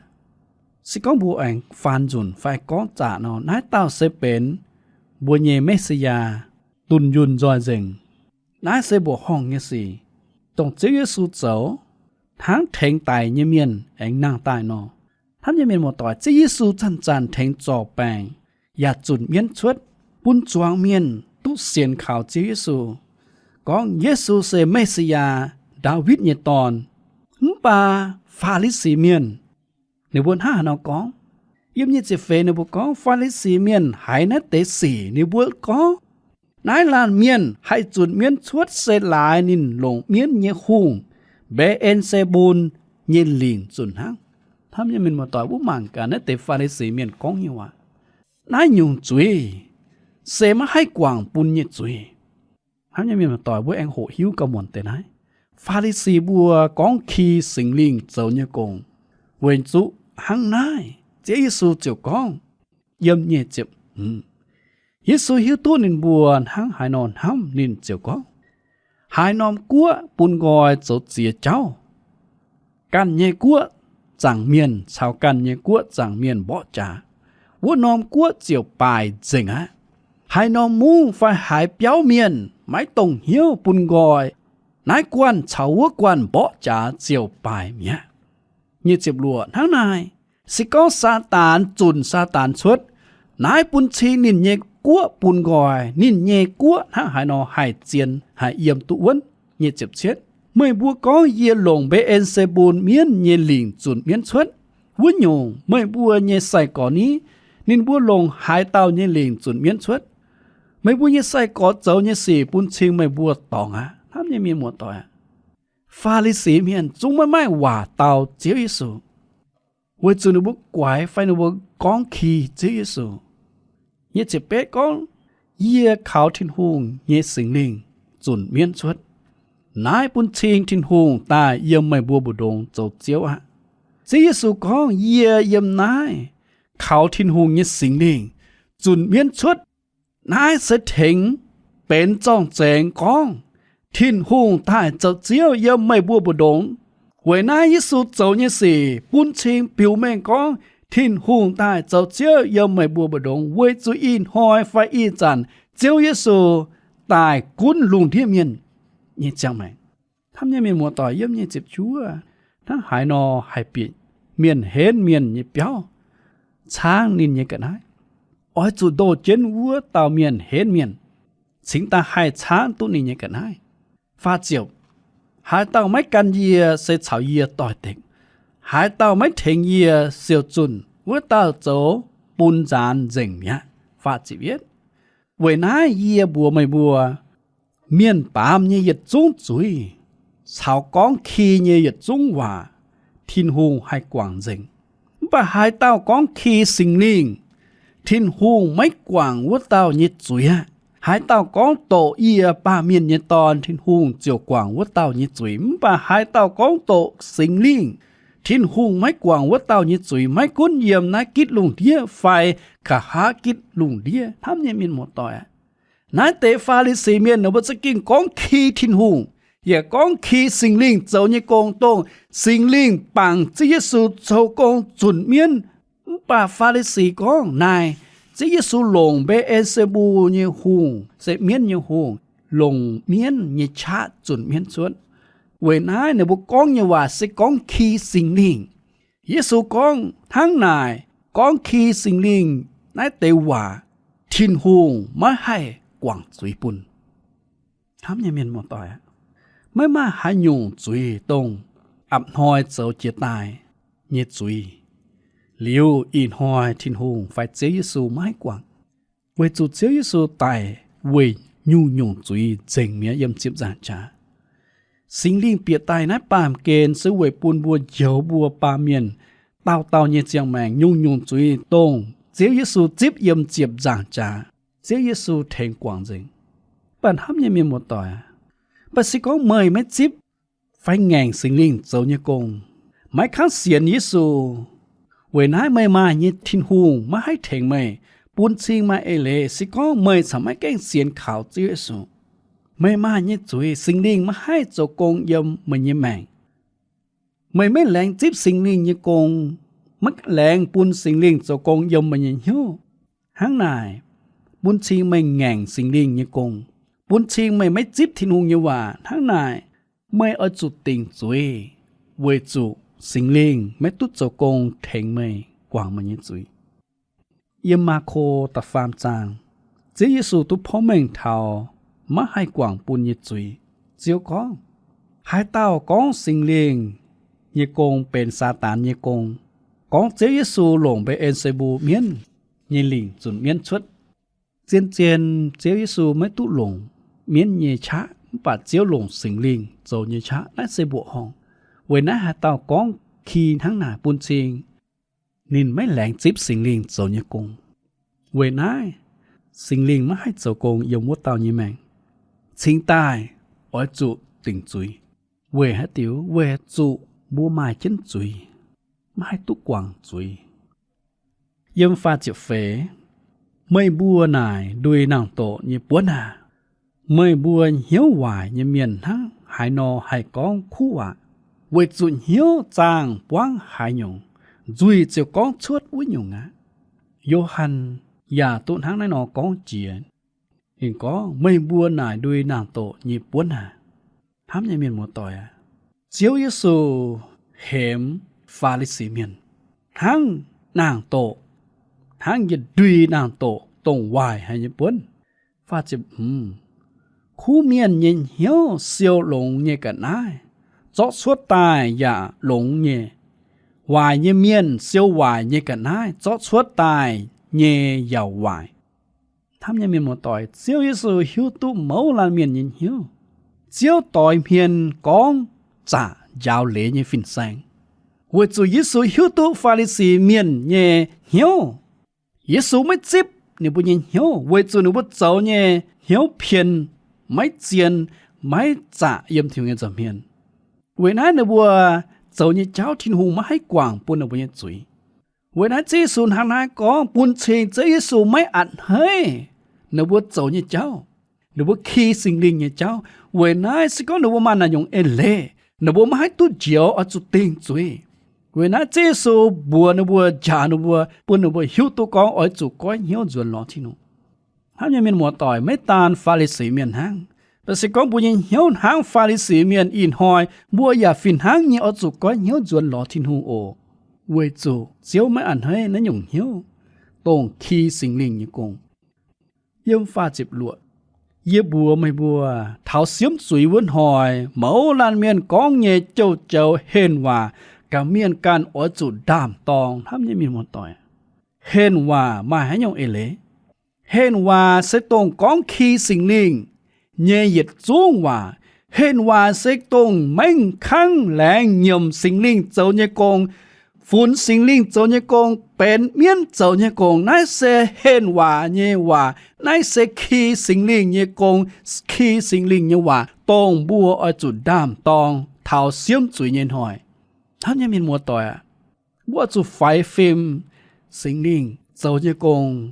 se gorngv mbuo aengx faan nzunc fai gorngv zaqc nor, naaiv dauh se benx mbuo nyei Me^si^yaa, dunh yunh nzoih nzengc. Naaiv se mbuoqc horngh nyei sic, dongh Ziouv Yesu zoux, hnangv tengx daic nyei mienh aengx nangh daaih nor. Hnamv nyei mienh muoz-doic, Ziouv Yesu zanc-zanc tengx zorc baengc yaac zunc mienv cuotv, bun zuangx mienh duqv sienx kaux Ziouv Yesu, gorngv Yesu se Me^si^yaa, Ndaawitv nyei Dorn. Mv baac Faa^li^si Mienh ninh mbuo hnangv haaix nor gorngv? Yiem nyic ziepc feix ninh mbuo gorngv, Faa^li^si Mienh haiz naaiv deix sic ninh mbuo gorngv, Naaiv laanh mienh haih zunc mienv cuotv se laaix ninh longc mienv nyei hungh, Mbe^en^se^mbun, nyei lingc zunc hnangv. Hnamv nyei mienh muoz-doic, mbuo mangc gaax naaiv deix Faa^li^si Mienh gorngv nyei waac. Naaiv nyungc zuiz se maiv haih guangc bun nyei zuiz. Hnamv nyei mienh muoz-doic, mbuo aengx hoqc hiuv gauh muonc deix naaiv. Faa^li^si mbuo gorngv ki Singx Lingh zoux nyei gong. Weic zuqc hnangv naaiv, Ziouv Yesu ziouc gorngv, yiem nyic ziepc, Yesu hiuv duqv ninh mbuo hnangv haaix nor hnamv, ninh ziouc gorngv, Haaix norm guoqv bun nqoi zoux ziex jauv, ganh nyei guoqv zaangc mienh caux ganh nyei guoqv zaangc mienh mborqv jaax, wuov norm guoqv ziouc baaic nzengc aqv. Haaix norm mungv fai haaix biauv mienh maiv dongh hnyouv bun nqoi, naaiv guanh caux wuov guanh mborqv jaax ziouc baaic mi'aqv. Nyic ziepc luoqc, Hnangv naaiv, se gorngv Saadaan zunc Saadaan cuotv, naaiv bun cing ninh nyei guoqv bun nqoi, ninh nyei guoqv hnangv haaix nor haih zien haih yiem duqv wuonv. Nyic ziepc cietv, Meih mbuo gorngv yie longc Mbe^en^se^mbun mienv nyei lingc zunc mienv cuotv. Wuov nyungc, meih mbuo nyei sai-gorx ni? Ninh mbuo longc haaix dauh nyei lingc zunc mienv cuotv? Meih mbuo nyei sai-gorx zoux nyei sic bun cing meih mbuo dorngc aqv. Hnamv nyei mienh muoz-doic aac, Faa^li^si Mienh zungv maiv maaih waac dau Ziouv Yesu, weic zuqc ninh mbuo guaix fai ninh mbuo gorngv ki Ziouv Yesu. Nyic ziepc betv gorngv, Yie kaux Tin-Hungh nyei Singx Lingh zunc mienv cuotv. Naaiv bun cing Tin-Hungh daaih yiem meih mbuo mbu'ndongx zoux Ziouv aqv. Ziouv Yesu gorngv, Yie yiem naaiv kaux Tin-Hungh nyei Singx Lingh zunc mienv cuotv. Naaiv se tengx benx zorng-zengx gorngv Tin-Hungh daaih zoux Ziouv yiem meih mbuo mbu'ndongx. Weic naaiv Yesu zoux nyei sic bun cing biux mengh gorngv Tin-Hungh daaih zoux Ziouv yiem meih mbuo mbu'ndongx, weic zuqc ih hnoi fai ih zanc Ziouv Yesu daaih gunv lungh ndiev mienh nyei ziangh maengc. Hnamv nyei mienh muoz-doic, yiem nyic ziepc juov, hnangv haaix nor haih bieqc mienh henv mienh nyei biauv, caangv ninh nyei ga'naaiv? Oix zuqc ndoh jienv wuov dauh mienh henv mienh, cingx daaih haih caangv duqv ninh nyei ga'naaiv. Faah ziepc, Haaix dauh maiv gan yie se caux yie doix-dekc. Haaix dauh maiv tengx yie siou zunh, wuov dauh zoux bun nzaanx nzengc mi'aqv. Faah ziepc yietv, Weic naaiv yie mbuox meih mbuo, mienh baamz nyei yietc zungv zuiz caux gorngv ki nyei yietc zungv waac Tin-Hungh haih guangc nzengc. Mv baac haaix dauh gorngv ki Singx Lingh, Tin-Hungh maiv guangc wuov dauh nyei zuiz aqv. Haaix dauh gorngv doqc yie, Baamh Mienh nyei Dorn, Tin-Hungh ziouc guangc wuov dauh nyei zuiz. Mv baac haaix dauh gorngv doqc Singx Lingh, Tin-Hungh maiv guangc wuov dauh nyei zuiz, maiv gunv yiem naaiv gitv lungh ndiev fai nqa'haav gitv lungh ndiev. Hnamv nyei mienh muoz-doic aac, Naaiv deix Faa^li^si Mienh ninh mbuo za'gengh gorngv ki Tin-Hungh, yaac gorngv ki Singx Lingh zoux nyei gong, dongh Singx Lingh bangc Ziouv Yesu zoux gong zunc mienv. Mv baac Faa^li^si gorngv naaic, Ziouv Yesu longc Mbe^en^se^mbu nyei hungh, se mienv nyei hungh, longc mienv nyei qaqv zunc mienv cuotv. Weic naaiv ninh mbuo gorngv nyei waac se gorngv ki Singx Lingh. Yesu gorngv hnangv naaic, gorngv ki Singx Lingh naaiv deix waac, Tin-Hungh maiv haih guangc zuiz bun. Hnamv nyei mienh muoz-doic aah, maiv maaih haaix nyungc zuiz dongh a'hnoi zoux jiex daaih nyei zuiz, liuz ih hnoi Tin-Hungh fai Ziouv Yesu maiv haih guangc. Weic zuqc Ziouv Yesu daic weic nyungc-nyungc zuiz nzengc mi'aqv yiem ziepc nzaangc jaax. Singx Lingh bieqc daaih naaiv baamh gen se weic bun mbuo njoux mbuo baamh mienh dauh dauh nyei ziangh maengc nyungc-nyungc zuiz dongh Ziouv Yesu zipv yiem ziepc nzaangc jaax, Ziouv Yesu tengx guangc nzengc. Mv baac hnamv nyei mienh muoz-doic aah, mv baac se gorngv meih maiv zipv fai ngaengc Singx Lingh zoux nyei gong, maiv kangv sienx Yesu, weic naaiv meih maaih nyei Tin-Hungh maiv haih tengx meih, bun cing maaih eix leiz. Se gorngv meih corc maiv gaengh sienx kaux Ziouv Yesu, meih maaih nyei zuiz Singx Lingh maiv haih zoux gong yiem meih nyei maengc. Meih maiv laengz zipv Singx Lingh nyei gong, maiv laengz bun Singx Lingh zoux gong yiem meih nyei hnyouv. Hnangv naaic, bun cing meih ngaengc Singx Lingh nyei gong, bun cing meih maiv zipv Tin-Hungh nyei waac. Hnangv naaic, meih oix zuqc dingc zuiz, weic zuqc Singx Lingh maiv duqv zoux gong tengx meih guangc meih nyei zuiz. Yiem Maako da'faam zaang, Ziouv Yesu duqv porv mengh taux maiv haih guangc bun nyei zuiz. Ziouv gorngv, haaix dauh gorngv Singx Lingh nyei gong benx Saadaan nyei gong, gorngv Ziouv Yesu longc Mbe^en^se^mbu mienv nyei lingc zunc mienv cuotv. Zien-zien Ziouv Yesu maiv duqv longc mienv nyei qaqv, mv baac Ziouv longc Singx Lingh zoux nyei qaqv. Naaiv se mbuoqc horngh. Weic naaiv haaix dauh gorngv ki hnangv naaic bun cing ninh maiv laengz zipv Singx Lingh zoux nyei gong. Weic naaiv Singx Lingh maiv haih zoux gong yiem wuov dauh nyei maengc. Cingx daaih oix zuqc dingc zuiz. Weic haaix diuc? Weic zuqc mbuo maaih jienv zuiz, maiv haih duqv guangc zuiz. Yiem faah ziepc feix, meih mbuo naaic ndui nangh-doqc nyei buonv aah! Meih mbuo hnyouv waaic nyei mienh hnangv haaix nor haih gorngv kuv waac? Weic zuqc hnyouv zaangh buangv haaix nyungc, nzuih ziouc gorngv cuotv wuov nyungc aqv. Yo^han yaac duqv hnangv naaiv nor gorngv jiex. Ninh gorngv, meih mbuo naaic ndui nangh-doqc nyei buonv aah! Hnamv nyei mienh muoz-doic aah, Ziouv Yesu hemx Faa^li^si Mienh hnangv nangh-doqc, hnangv yietc ndui nangh-doqc dongh waaic haic nyei buonv. Kuv mienh nyei hnyouv siou longx nyei ga'naaiv zorqv cuotv daaih yaac longx nyei. Waaic nyei mienh siou waaic nyei ga'naaiv zorqv cuotv daaih nyei yaac waaic. Hnamv nyei mienh muoz-doic, Ziouv Yesu hiuv duqv mouz laanh mienh nyei hnyouv. Ziouv doix hmien gorngv zaqc njaaux leiz nyei fin-saeng, weic zuqc Yesu hiuv duqv Faa^li^si Mienh nyei hnyouv. Yesu maiv zipv ninh mbuo nyei hnyouv weic zuqc ninh mbuo zoux nyei hnyouv pien, maiv zien, maiv zaqc yiem Tin-Hungh nyei nza'hmien. Weic naaiv ninh mbuo zoux nyei jauv Tin-Hungh maiv haih guangc bun ninh mbuo nyei zuiz. Weic naaiv Ziouv Yesu hnangv naaiv gorngv bun cing Ziouv Yesu maiv a'hneiv ninh mbuo zoux nyei jauv, ninh mbuo ki Singx Lingh nyei jauv. Weic naaiv se gorngv ninh mbuo maaih naaic nyungc eix leiz, ninh mbuo maiv haih duqv njoux, oix zuqc dingc zuiz. Weic naaiv Ziouv Yesu mbuox ninh mbuo, njaaux ninh mbuo, bun ninh mbuo hiuv duqv gorngv oix zuqc goiv hnyouv nzuonx lorz Tin-Hungh. Hnamv nyei mienh muoz-doic, maiv daan Faa^li^si Mienh hnangv, mv baac se gorngv mbuo nyei hnyouv hnangv Faa^li^si Mienh ih hnoi, mbuo yaac fih hnangv nyei oix zuqc goiv hnyouv nzuonx lorz Tin-Hungh oc. Weic zuqc Ziouv maiv a'hneiv naaiv nyungc hnyouv, dongh ki Singx Lingh nyei gong. Yiem faah ziepc luoqc, yie mbuox meih mbuo, taux siemv zuiz wuov hnoi, mouz laanh mienh gorngv nyei jouh joux henh waac, gaax mienh ganh oix zuqc ndaam-dorng. Hnamv nyei mienh muoz-doic, henh waac maaih haaix nyungc eix leiz? Henh waac se dongh gorngv ki Singx Lingh nyei yietc zungv waac. Henh waac se dongh mengh kangv laengz nyiemc Singx Lingh zoux nyei gong, funx Singx Lingh zoux nyei gong, benx mienv zoux nyei gong. Naaiv se henh waac nyei waac. Naaiv se ki Singx Lingh nyei gong, ki Singx Lingh nyei waac, dongh mbuo oix zuqc ndaam-dorng taux siemv zuiz nyei hnoi. Hnamv nyei mienh muoz-doic aac, mbuo oix zuqc faix fim Singx Lingh zoux nyei gong.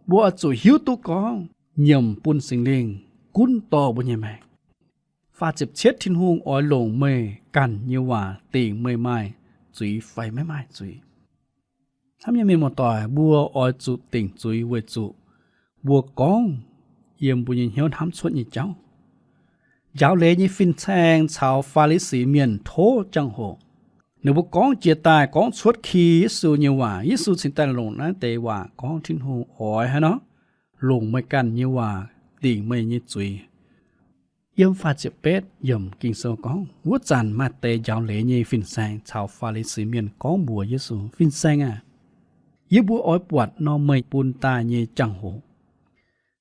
Mbuo oix zuqc hiuv duqv gorngv nyiemc bun Singx Lingh gunv dorh mbuo nyei maengc. Faah ziepc cietv, Tin-Hungh oix longc meih ganh nyei waac dingc meih maaih zuiz fai maiv maaih zuiz. Hnamv nyei mienh muoz-doic, mbuo oix zuqc dingc zuiz weic zuqc mbuo gorngv yiem mbuo nyei hnyouv hnamv cuotv nyei jauv. Njaaux leiz nyei fin-saeng caux Faa^li^si Mienh tov jangx-hoc. Ninh mbuo gorngv jiex daaih gorngv cuotv ki Yesu nyei waac. Yesu cingx daaih longc naaiv deix waac gorngv, Tin-Hungh oix haaix nor longc meih ganh nyei waac dingc meih nyei zuiz. Yiem faah ziepc betv yiemc Ging-Sou gorngv, wuov zanc maaih deix njaaux leiz nyei fin-saeng caux Faa^li^si Mienh gorngv mbuox Yesu, Fin-Saeng aah! Yie mbuo oix buatc norm meih bun daaih nyei jangx-hoc.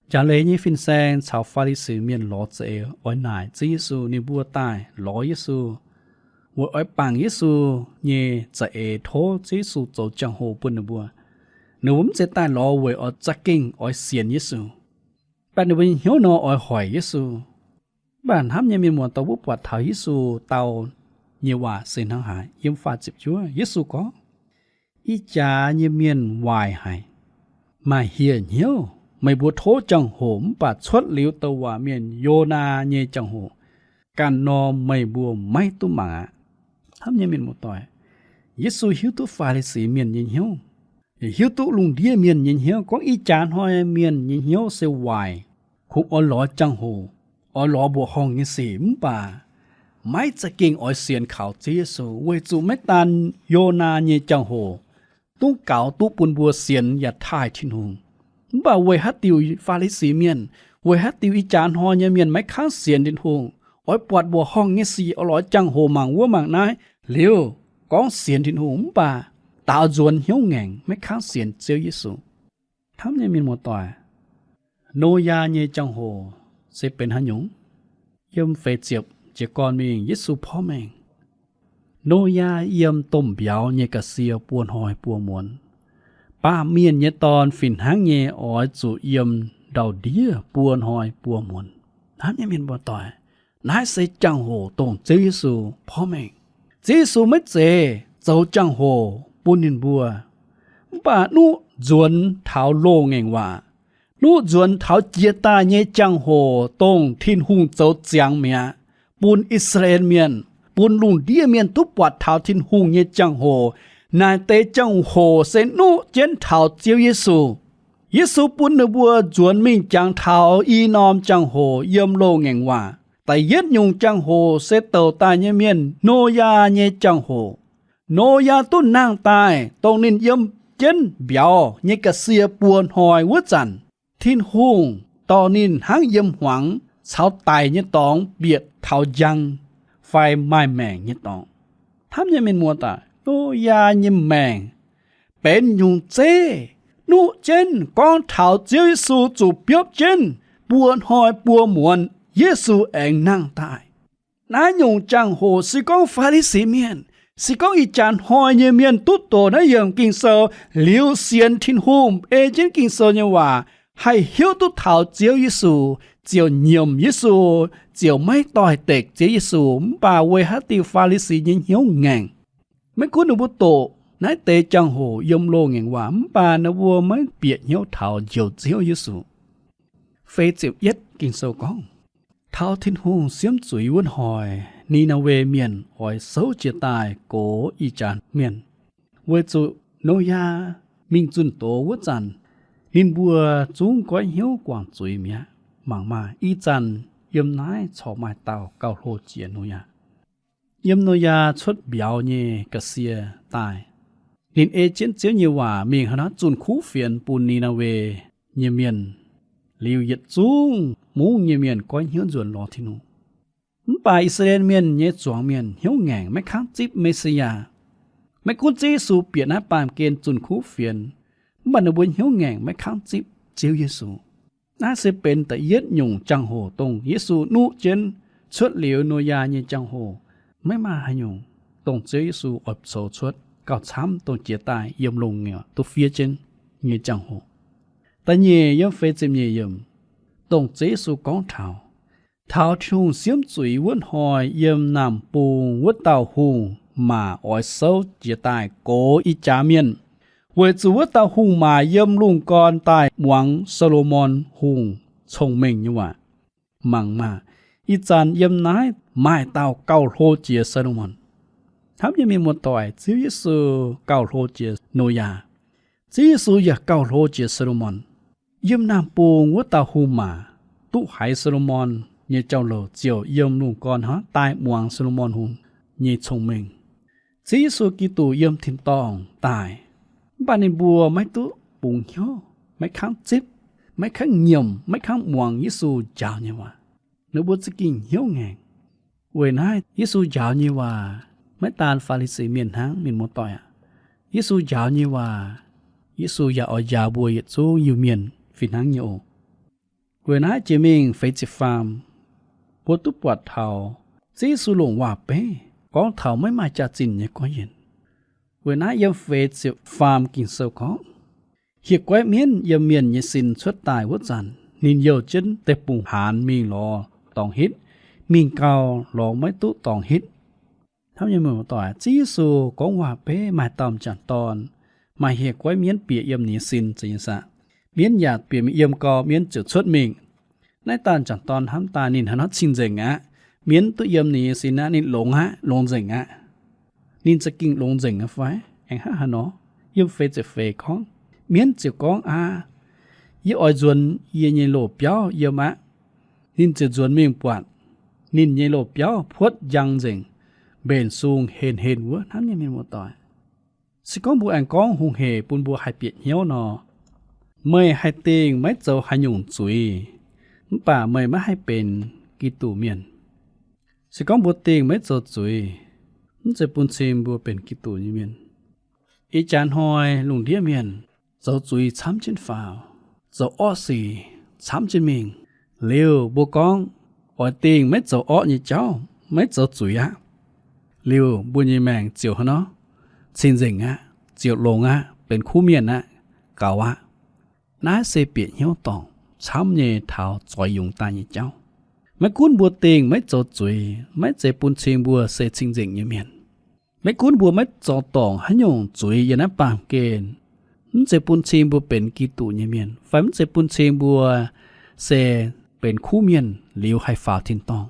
Njaaux leiz nyei fin-saeng caux Faa^li^si Mienh lorz za'eix oix naaic Ziouv Yesu. Ninh mbuo daaih lorz Yesu weic oix bangc Yesu nyei za'eix, tov Ziouv Yesu zoux jangx-hoc bun ninh mbuo. Ninh mbuo mv zeiz daaih lorz weic oix za'gengh oix sienx Yesu, mv baac ninh mbuo nyei hnyouv nor oix hoic Yesu. Mv baac hnamv nyei mienh muoz-doic, mbuo buatc taux Yesu dau nyei waac se hnangv haaix. Yiem faah ziepc juov Yesu gorngv, Ih jaax nyei mienh waaic haic, maaih hieh hnyouv. Meih mbuo tov jangx-hoc mv baac cuotv liuz douc waac mienh Yonaa nyei jangx-hoc, ganh norm meih mbuo maiv duqv mangc aqv. Hnamv nyei mienh muoz-doic, Yesu hiuv duqv Faa^li^si Mienh nyei hnyouv, hiuv duqv lungh ndiev mienh nyei hnyouv, gorngv ih jaax hnoi mienh nyei hnyouv se waaic, kungx oix lorz jangx-hoc, oix lorz mbuoqc horngh nyei sic, mv baac maiv za'gengh oix sienx kaux Ziouv Yesu, weic zuqc maiv daan Yonaa nyei jangx-hoc duqv gaux duqv bun mbuo sienx yaac taaih Tin-Hungh. Mv baac weic haaix diuc Faa^li^si Mienh, weic haaix diuc ih jaax hnoi nyei mienh maiv kangv sienx Tin-Hungh, oix buatc mbuoqc horngh nyei sic, oix lorz jangx-hoc mangc wuov mangc naaiv, liuz gorngv sienx Tin-Hungh, mv baac daaux nzuonx hnyouv ngaengc, maiv kangv sienx Ziouv Yesu. Hnamv nyei mienh muoz-doic, Noyaa nyei jangx-hoc se benx haaix nyungc? Yiem feix ziepc jiez gorn mingh Yesu porv mengh. Noyaa yiem domh mbiauz nyei ga'sie buo hnoi buo muonz. Baamh mienh nyei dorn fih hnangv nyei oix zuqc yiem ndau-ndiev buo hnoi buo muonz. Hnamv nyei mienh muoz-doic, naaiv se jangx-hoc dongh Ziouv Yesu porv mengh. Ziouv Yesu maiv zeiz zoux jangx-hoc bun ninh mbuo, mv baac nuqv nzuonx taux loz-ngaengc waac, nuqv nzuonx taux jiex daaih nyei jangx-hoc dongh Tin-Hungh zoux ziangx mi'aqv, bun I^saa^laa^en Mienh, bun lungh ndiev mienh duqv buatc taux Tin-Hungh nyei jangx-hoc. Naaic deix jangx-hoc se nuqv jienv taux Ziouv Yesu. Yesu bun ninh mbuo nzuonx mingh jangx taux i norm jangx-hoc yiem loz-ngaengc waac. Da'yietv nyungc jangx-hoc se douc daaih nyei mienh Noyaa nyei jangx-hoc. Noyaa duqv nangh daaih dongh ninh yiem jienv mbiauz nyei ga'sie buo hnoi wuov zanc, Tin-Hungh dorh ninh hnangv yiem hmuangx caux daic nyei dorngx bieqc taux njang fai maaih maengc nyei dorngx. Hnamv nyei mienh muoz-doic, Noyaa nyei maengc benx nyungc zeiv, nuqv jienv gorngv taux Ziouv Yesu zuqc biopv jienv buo hnoi buo muonz Yesu aengx nangh daaih. Naaiv nyungc jangx-hoc se gorngv Faa^li^si Mienh, se gorngv ih jaax hnoi nyei mienh duqv doqc naaiv yiemc Ging-Sou liuz sienx Tin-Hungh, ei jienv Ging-Sou nyei waac, haih hiuv duqv taux Ziouv Yesu, ziouc nyiemc Yesu, ziouc maiv doix-dekc Ziouv Yesu. Mv baac weic haaix diuc Faa^li^si nyei hnyouv ngaengc? Maiv gunv ninh mbuo doqc naaiv deix jangx-hoc yiem loz-ngaengc waac, mv baac ninh mbuo maiv bieqc hnyouv taux Njoux Ziouv Yesu. Feix ziepc yietv Ging-Sou gorngv, taux Tin-Hungh siemv zuiz wuov hnoi, Ni^naa^we Mienh oix souv jiez daaih gox ih jaax mienh, weic zuqc Noyaa mingh zunh doz wuov zanc, ninh mbuo zungv goiv hnyouv guangc zuiz mi'aqv. Mangc maah! Ih zanc yiem naaiv corc maaih dauh gauh hlo jiex Noyaa. Yiem Noyaa cuotv mbiauz nyei ga'sie daaih, ninh ei jienv Ziouv nyei waac mingh hnangv naaiv zunh kuv fienx bun Ni^naa^we nyei mienh, liuz yietc zungv mungv nyei mienh goiv hnyouv nzuonx lorz Tin-Hungh. Mv baac I^saa^laa^en Mienh nyei zuangx mienh hnyouv ngaengc, maiv kangv zipv Me^si^yaa. Maiv gunv Ziouv Yesu bieqc naaiv baamh gen zunh kuv fienx, mv baac ninh mbuo hnyouv ngaengc, maiv kangv zipv Ziouv Yesu. Naaiv se benx da'yietv nyungc jangx-hoc dongh Yesu nuqv jienv cuotv liuz Noyaa nyei jangx-hoc. Maiv maaih haaix nyungc dongh Ziouv Yesu oix coux cuotv gauh camv dongh jiex daaih yiem longx nyei duqv fiev jienv nyei jangx-hoc. Da'nyeic yiem feix ziepc nyeic yiemc, dongh Ziouv Yesu gorngv taux, taux Tin-Hungh siemv zuiz wuov hnoi, yiem naamh bung wuov dauh hungh maac oix souv jiez daaih gox ih jaax mienh, weic zuqc wuov dauh hungh maac yiem lungh gorn daaih muangx Saa^lo^morn Hungh cong-mengh nyei waac. Mangc maah! Ih zanc yiem naaiv maaih dauh gauh hlo jiex Saa^lo^morn. Hnamv nyei mienh muoz-doic, Ziouv Yesu gauh hlo jiex Noyaa. Ziouv Yesu yaac gauh hlo jiex Saa^lo^morn. Yiem naamh bung wuov dauh hungh maac duqv haiz Saa^lo^morn nyei jauv-louc ziouc yiem lungh gorn hnangv daaih muangx Saa^lo^morn Hungh nyei cong-mengh. Ziouv Yesu Giduc yiem tin-dorngh daaih, mv baac ninh mbuo maiv duqv bungx hnyouv, maiv kangv zipv, maiv kangv nyiemc, maiv kangv muangx Yesu njaaux nyei waac. Ninh mbuo za'gengh hnyouv ngaengc. Weic naaiv Yesu njaaux nyei waac maiv daan Faa^li^si Mienh hnangv, mienh muoz-doic aac. Yesu njaaux nyei waac, Yesu yaac oix njaaux mbuo yietc zungv Iu-Mienh fih hnangv nyei oc. Weic naaiv jiex mingh feix ziepc faam, mbuo duqv buatc taux Ziouv Yesu longc waac-beiv gorngv taux maiv maaih jaax-zinh nyei goiv yienc. Weic naaiv yiem feix ziepc faam Ging-Sou gorngv, hieh goiv mienv yiem mienh nyei sin cuotv daaih wuov zanc, ninh youh jienv deic-bung haanz mingh lorz dorngx hitv, mingh gau lorz maiv duqv dorngx hitv. Hnamv nyei mienh muoz-doic, Ziouv Yesu gorngv waac-beiv maaih dauh m'jangc dorn, maaih hieh goiv mienv bieqc yiem ninh nyei sin, zeiz nyei saah? Mienv yaac bieqc mingh yiem gau, mienv ziouc cuotv mingh. Naaiv dauh m'jangc dorn hnamv daaih ninh haaix nor cing-nzengc aqv. Mienv duqv yiem ninh nyei sin aqv, ninh longx aqv, longx nzengc aqv. Ninh za'gengh longx nzengc aqv fai? Aengx hnangv haaix nor? Yiem feix ziepc feix gorngv, mienv ziouc gorngv, Aa, yie oix nzuonx yie nyei loz-biauv yiem aqv. Ninh ziouc nzuonx mingh buatc ninh nyei loz-biauv puotv njang nzengc, mbenc sung henh henh wuov. Hnamv nyei mienh muoz-doic, se gorngv mbuo aengx gorngv hungh hec bun mbuo haih bieqc hnyouv nor, meih haih dingh maiv zoux haaix nyungc zuiz, mv baac meih maiv haih benx Giduc Mienh. Se gorngv mbuo dingh maiv zoux zuiz, mv zeiz bun cing mbuo benx Giduc nyei mienh. Ih jaax hnoi lungh ndiev mienh zoux zuiz camv jienv faaux, zoux orqv sic camv jienv mingh. Liuz mbuo gorngv oix dingh maiv zoux orqv nyei jauv, maiv zoux zuiz aqv. Liuz mbuo nyei maengc ziouc haaix nor? Cing-nzengc aqv, ziouc longx aqv, benx kuv mienh aqv, gaux aqv. Naaiv se bieqc hnyouv dorngc camv nyei taux zoix yungz daaih nyei jauv. Maiv gunv mbuo dingh maiv zoux zuiz, maiv zeiz bun cing mbuo se cing-nzengc nyei mienh. Maiv gunv mbuo maiv zoux dorngc haaix nyungc zuiz yiem naaiv baamh gen, mv zeiz bun cing mbuo benx Giduc nyei mienh, fai mv zeiz bun cing mbuo se benx kuv mienh liuz haih faaux tin-dorngh.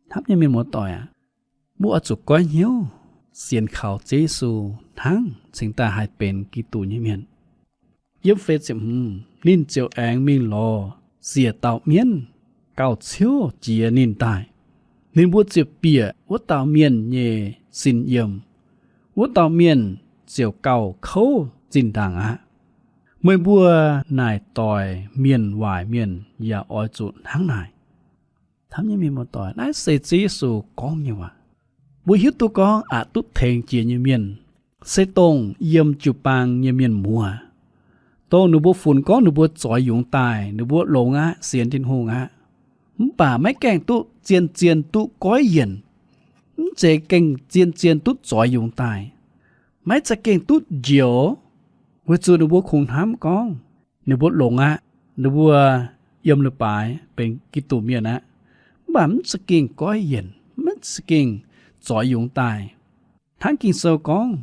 Hnamv nyei mienh muoz-doic aac, mbuo oix zuqc goiv hnyouv sienx kaux Ziouv Yesu hnangv cingx daaih haih benx Giduc nyei mienh. Yiem feix ziepc hmz, ninh ziouc aengx mingh lorz siec dauh mienv gauh ciouv jiex ninh daaih. Ninh mbuo ziouc bieqc wuov dauh mienh nyei sin yiem. Wuov dauh mienh ziouc gauh kouv zinh ndaangc aqv. Meih mbuo naaic doic mienh waaic mienh yaac oix zuqc hnangv naaic. Hnamv nyei mienh muoz-doic, naaiv se Ziouv Yesu gorngv nyei waac. Mbuo hiuv duqv gorngv aqc duqv tengx jiex nyei mienh se dongh yiem jiu-baang nyei mienh muoz, dongh ninh mbuo funx gorngv ninh mbuo zoix yungz daaih, ninh mbuo longx aqv, sienx Tin-Hungh aqv, mv baac maiv gaengh duqv zien-zien duqv goiv yienc, mv zeiz gengh zien-zien duqv zoix yungz daaih, maiv za'gengh duqv njoux, weic zuqc ninh mbuo kungx hnamv gorngv ninh mbuo longx aqv, ninh mbuo yiem leiz-baaix benx Giduc Mienh aqv, mv baac mv za'gengh goiv yienc, mv za'gengh zoix yungz daaih. Hnangv Ging-Sou gorngv,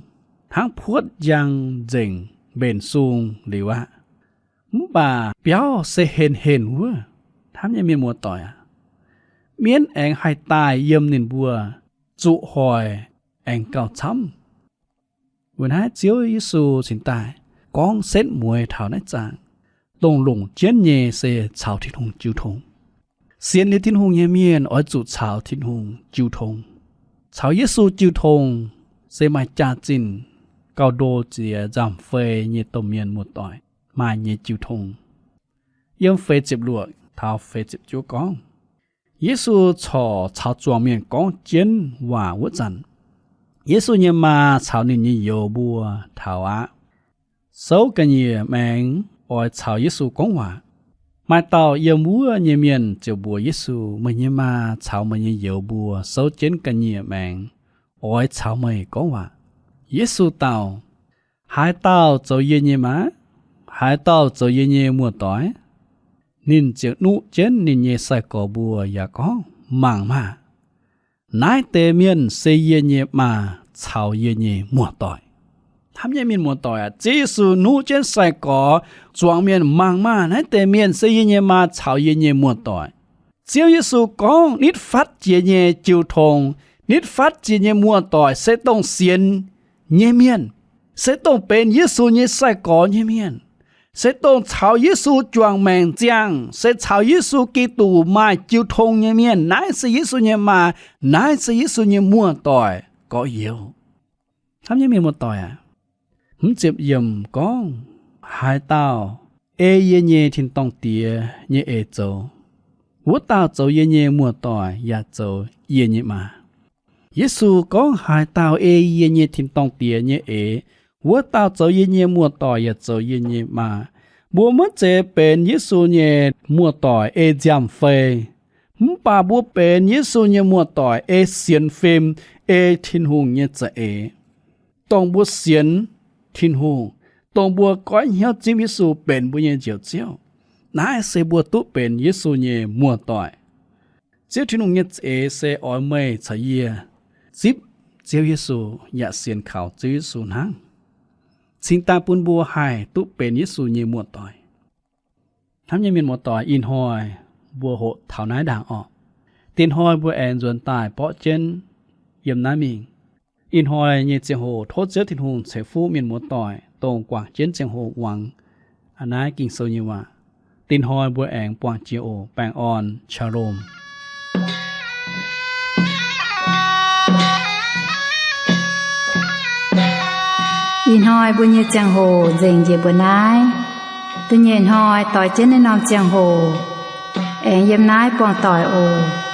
hnangv puotv njang nzengc mbenc sung liuz aqv. Mv baac biauv se henh henh wuov. Hnamv nyei mienh muoz-doic aac, mienv aengx haih daaih yiem ninh mbuo zuqc hoic aengx gauh camv. Weic naaiv Ziouv Yesu cingx daaih gorngv setv mueiz taux naaiv zaangc, dongh longc jienv nyei se caux Tin-Hungh jiu tong. Sienx liuz Tin-Hungh nyei mienh oix zuqc caux Tin-Hungh jiu tong. Caux Yesu jiu tong se maaih jaax-zinh gauh ndo ziex nzangc-fei nyei domh mienh muoz-doic maaih nyei jiu tong. Yiem feix ziepc luoqc taux feix ziepc juov gorngv, Yesu corc caux zuangx mienh gorngv jienv waac wuov zanc, Yesu nyei maa caux ninh nyei youz mbuo taux aqv. Souv ga'nyiec maengx oix caux Yesu gorngv waac. Maaih dauh yiem wuov nyei mienh ziouc mbuox Yesu, Meih nyei maa caux meih nyei youz mbuo souv jienv ga'nyiec maengx oix caux meih gorngv waac. Yesu dau, Haaix dauh zoux yie nyei maa? Haaix dauh zoux yie nyei muoz-doic? Ninh ziouc nuqv jienv ninh nyei sai-gorx mbuo yaac gorngv, Mangc maah! Naaiv deix mienh se yie nyei maa caux yie nyei muoz-doic. Hnamv nyei mienh muoz-doic aac, Ziouv Yesu nuqv jienv sai-gorx zuangx mienh mangc maah! Naaiv deix mienh se yie nyei maa caux yie nyei muoz-doic. Ziouv Yesu gorngv, nitv fatv jiex nyei jiu tong, nitv fatv jiex nyei muoz-doic se dongh sienx nyei mienh, se dongh benx Yesu nyei sai-gorx nyei mienh, se dongh caux Yesu juangc maengc ziangh, se caux Yesu Giduc maaih jiu tong nyei mienh. Naaiv se Yesu nyei maa, naaiv se Yesu nyei muoz-doic gorx-youz. Hnamv nyei mienh muoz-doic aac, hmz ziepc yiemc gorngv, Haaix dauh ei yie nyei tin-dorngh Diex nyei eix zoux, wuov dauh zoux yie nyei muoz-doic yaac zoux yie nyei maa. Yesu gorngv, Haaix dauh ei yie nyei tin-dorngh Diex nyei eix, wuov dauh zoux yie nyei muoz-doic yaac zoux yie nyei maa. Mbuo maiv zeiz benx Yesu nyei muoz-doic ei nziaamv-fei, mv baac mbuo benx Yesu nyei muoz-doic ei sienx fim, ei Tin-Hungh nyei za'eix. Dongh mbuo sienx Tin-Hungh, dongh mbuo goiv hnyouv zipv Yesu benx mbuo nyei Njoux Ziouv, naaiv se mbuo duqv benx Yesu nyei muoz-doic. Ziouv Tin-Hungh nyei za'eix se oix meih caux yie zipv Ziouv Yesu yaac sienx kaux Ziouv Yesu hnangv, cingx daaih bun mbuo haih duqv benx Yesu nyei muoz-doic. Hnamv nyei mienh muoz-doic, ih hnoi mbuo hoqc taux naaiv ndaangc orqc. Dinh hnoi mbuo aengx nzuonx daaih borqv jienv yiem naaiv mingh. Ih hnoi nyei ziangh hoc tov Ziouv Tin-Hungh ceix fuqv mienh muoz-doic dongh guangc jienv ziangh hoc muangx naaiv Ging-Sou nyei waac. Dinh hnoi mbuo aengx buangh jiex oc. Baengh orn, Shalom. Ih hnoi mbuo nyei ziangh hoc nzengc njiec mbuo naaiv. Da'nyeic hnoi doix jienv naaiv norm ziangh hoc aengx yiem naaiv buangh doic oc.